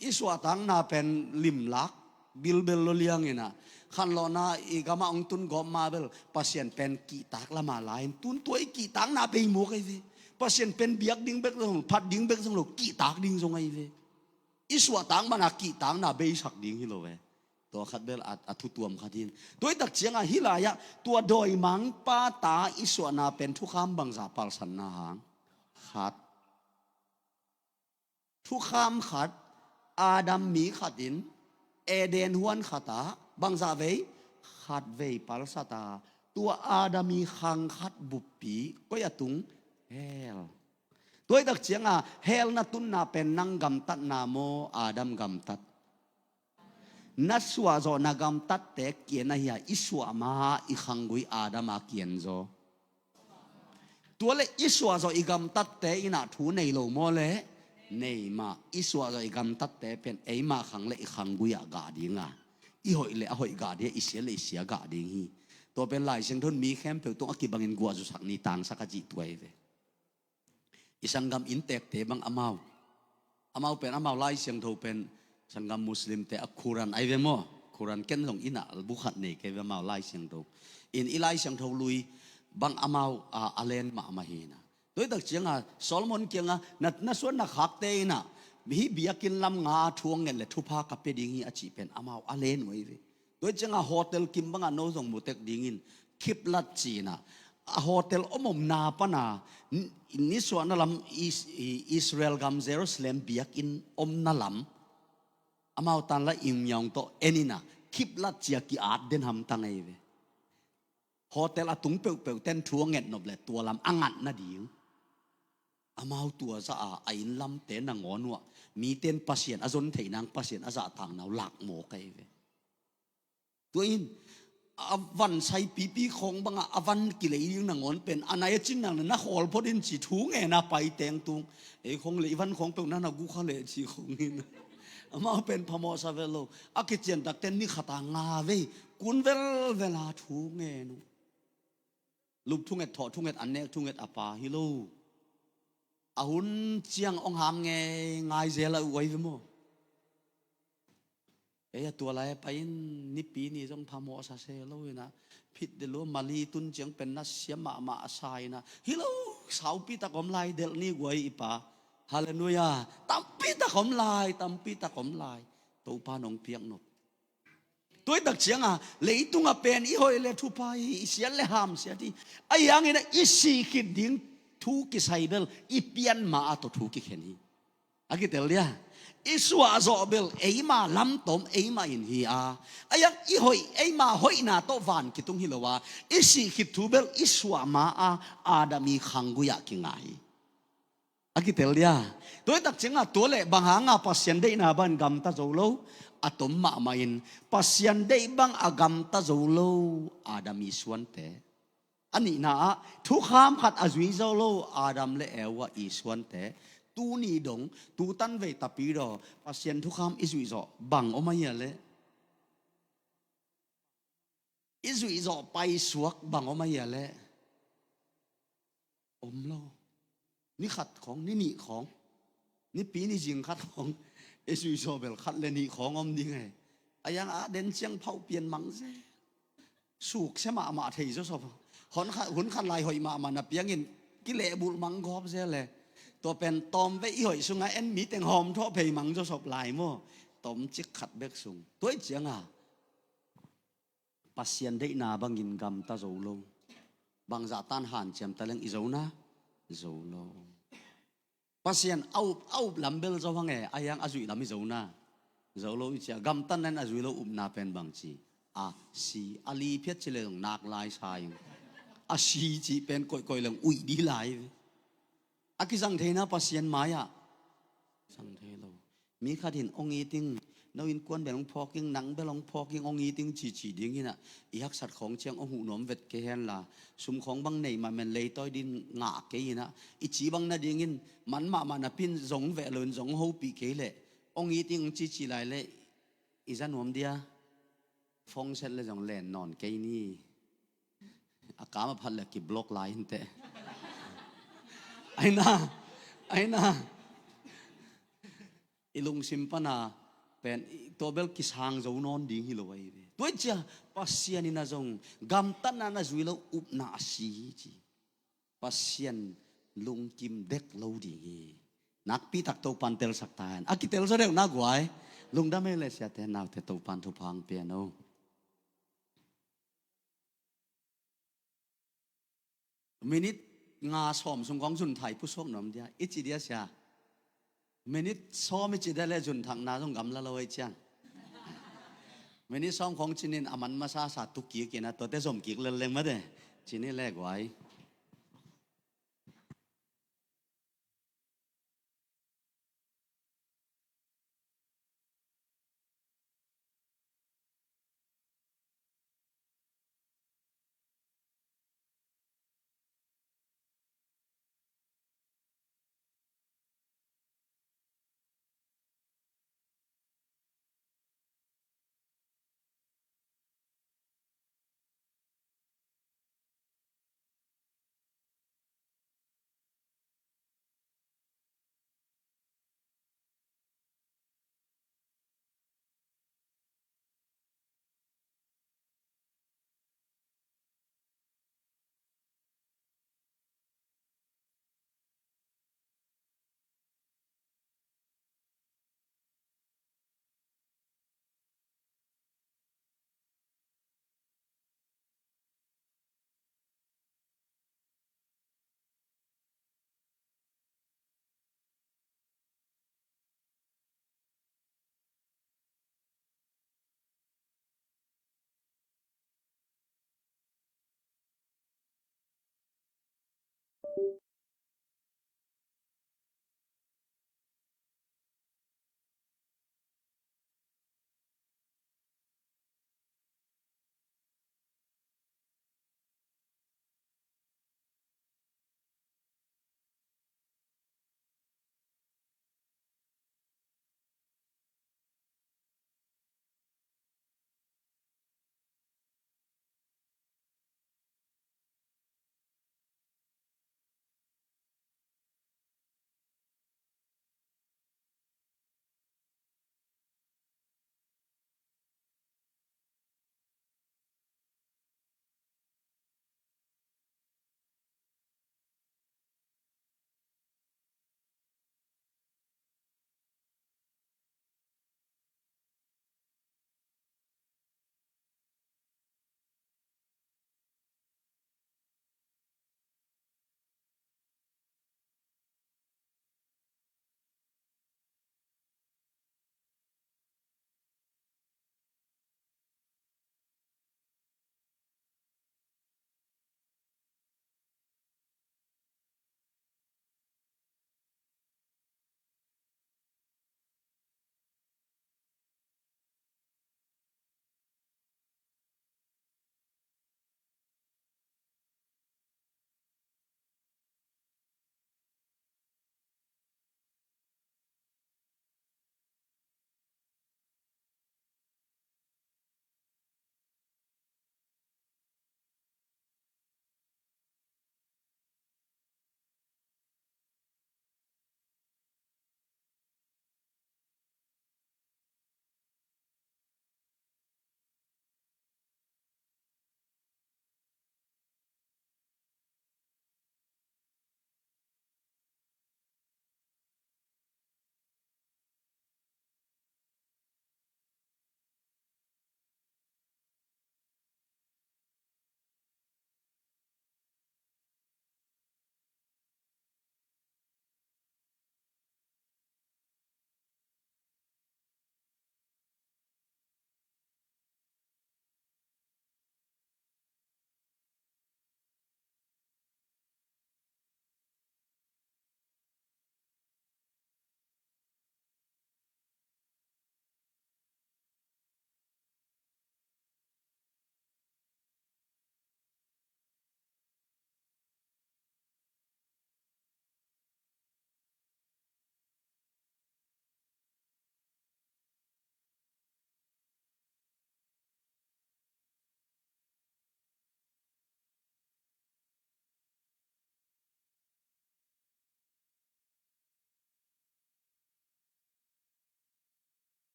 i suahtakna pen limlak bilbel lo liang ina, khanlawhna i gamah hong tun gawp ma bel Pasian pen kihtak lama lai in, tun tua i kihtakna bei mawk ahi ve. Pasian pen biak ding bek zong lo, phat ding bek zong lo, kihtak ding zong ahi ve. I suahtak mana kihtakna beisak ding hi lo ve. Tua khat bel a, a thutuam khat hi in. Tua i tak ciangah hih lai-ah tua dawimangpa ta i suahna pen thukham bangzah palsanna hang? Khat. Thukham khat, Adam mi khat in Eden huan khatah bangzah vei? Khat vei palsat a, tua Adam i khang khat buppi koi a tung? Hell. Tua i tak ciangah hell na tunna pen nang gamtatna maw, Adam gamtat? Na suahzawh na gamtatte kian ahi a, i suah ma i khanggui Adam a kian zaw. Tua le i suahzawh i gamtatte inah thu nei lo maw le? Nei mah. I suahzawh i gamtatte pen eimah khang le i khanggui ah gah ding a, i hoih le a hoih gah ding a, i sia le i sia gah ding hi. Tua pen Lai Siangtho in mi khempeuh tung a kibangin guahzusak ni, tangsak a cih tua hi ve. I sanggam inntekte bang amau, amau pen amau Lai Siangtho pen sanggam Muslimte a Quran ahi ve maw? Quran ken zong innah bu khat nei kei ve amau Lai Siangtho. In i Lai Siangtho lui bang amau a, a len mahmah hi na. Tua i tak ciangah Solomon kiangah na, na suan na khakte inah hih biakinn lam nga thu hong nget le thupha ka pia ding hi a cih pen amau a len uh ahi ve. Tua i ciangah hotel kim bangah no zong mu tek dingin, Khiblat ci-inah a hotel om omna pana ni, nisuahna lam Is-, i-, Israel gam Jerusalem biakinn omna lam amau tan la imyaung tawh en inah Khiblat ci-a ki-at den hamtang ahi ve. Hotel a tung peuhpeuh ten thu a nget nop le tua lam a ngat nading. Amau tua zah a, a inn lamte nangawn uh ah mite in Pasian a zon theih nang, Pasian a zahtak nang uh lak mawk ahi ve. Tua in a van saipipi khawng bangah a van kilei ding nangawn pen a nai a cin nang le na khawl phot in ci thu ngen a pai teng tung. Ei khawng le i van khawng peuh na na gu kha leh ci khawng in. Amau pen phamawhsa vet lo. A kiciantakte ni khat a nga vei kun velvel a thu ngen uh. Lup thunget, thawh thunget, an nek thunget a pa hi lo. A hun ciang hong ham ngeingai zel a uh ahi ve maw? Ei a tua lai a pai in nipi ni zong phamawhsa se lo inah phit de lua, Mali tun ciang pen na sia mahmah a sa inah, hi lo, saupi tak om lai, delh ni guai i pa. Halleluiah. Tampi tak om lai, tampi tak om lai. Topa nong piak nop. Tua i tak ciangah leitungah pen i hoih le thupha hi, i siat le hamsiat hi. Ahi hangin i sih khit ding thu kisai bel i pian ma-a tawh thu kikhen hi. A kitel dia? I suahzawh bel eima lamtom eima in hi a, ahi hang i hoih, eima hoihna tawh van kitung hi lo a, i sih khit thu bel i suah ma-a Adam i khanggui-ah kinga hi. A kitel dia? Tua i tak ciangah tua leh bang hanga Pasian deihna bangin gamta zo lo? A tom mahmah in Pasian deih bang a gamta zo lo Adam i suante. A nihna ah thukham khat a zui zo lo Adam le Eva i suante. Tuni dong, tutan vei tapi daw Pasian thukham i zuih zawh bang om a hia leh? I zuih zawh paisuak bang om a hia leh? Om lo. Ni khat khawng, ni nih khawng, nipi ni zing khat khawng i zuih zawh bel khat le nih khawng om ding e. Ahi hang a den ciang phauh pian mang zel. Suksia mahmah thei zawsop. Hun khat, hun khat lai hoih mahmah na piangin kilehbulh mang gawp zel e. Tua pen tawmvei i hoih sungah en mi teng hawmthawh phei mang zawsop lai maw? Tomcik khat bek sung. Tua i cianga Pasian deihna bangin gamta zo lo. Bangzah tan hanciam ta leng i zo na? Zo lo. Pasian a up, a up lam bel zo hang e, ahi hang a zuih lam i zo na? Zo lo i cia. Gamtatna in a zui lo upna pen bang ci? A si, a li phiat ci le zong nak lai sa ing. A si cih pen koihkoih leng uih dih lai. A kizang theina Pasian mai-ah zang thei lo. Mi khat in hong it ing, no innkuan bel hong phawk ing, nang bel hong phawk ing, hong it ing cici ding hinah, i haksat khawng ciang hong huh nuam vet kei henla, sum khawng bang nei mahmah leitawi din ngah kei hinah, i ci bang nadingin man mahmah napi in zong veh loin zong hopih kei leh, hong it ing hong cici lai leh i za nuam dia? Phone set le zong len nawn kei ni. A kam a phat le ki block lai inteh. Aina, aina. I lungsim pana pen i tua bel kisang zo nawn ding hi lo ahi ve. Tua i cia Pasian ina zong gamtatna na zui lo upna a si hi ci. Pasian lungkim dek lo ding hi. Nakpi tak Topan telsak ta hen. A kitel zaw deuh na guai. Lungdam ei le siate naute Topan thupha hong pia no. Minute nga sawm sung kong zun thai pusuak nuam dia. I ci dia sia. Minute sawm i ci dia le zun thakna zong gamla lo ei ciang. Minute sawm khong cinin a man masa sa tuk kik ina tuate zom kik lel leng mate. Cini le guai.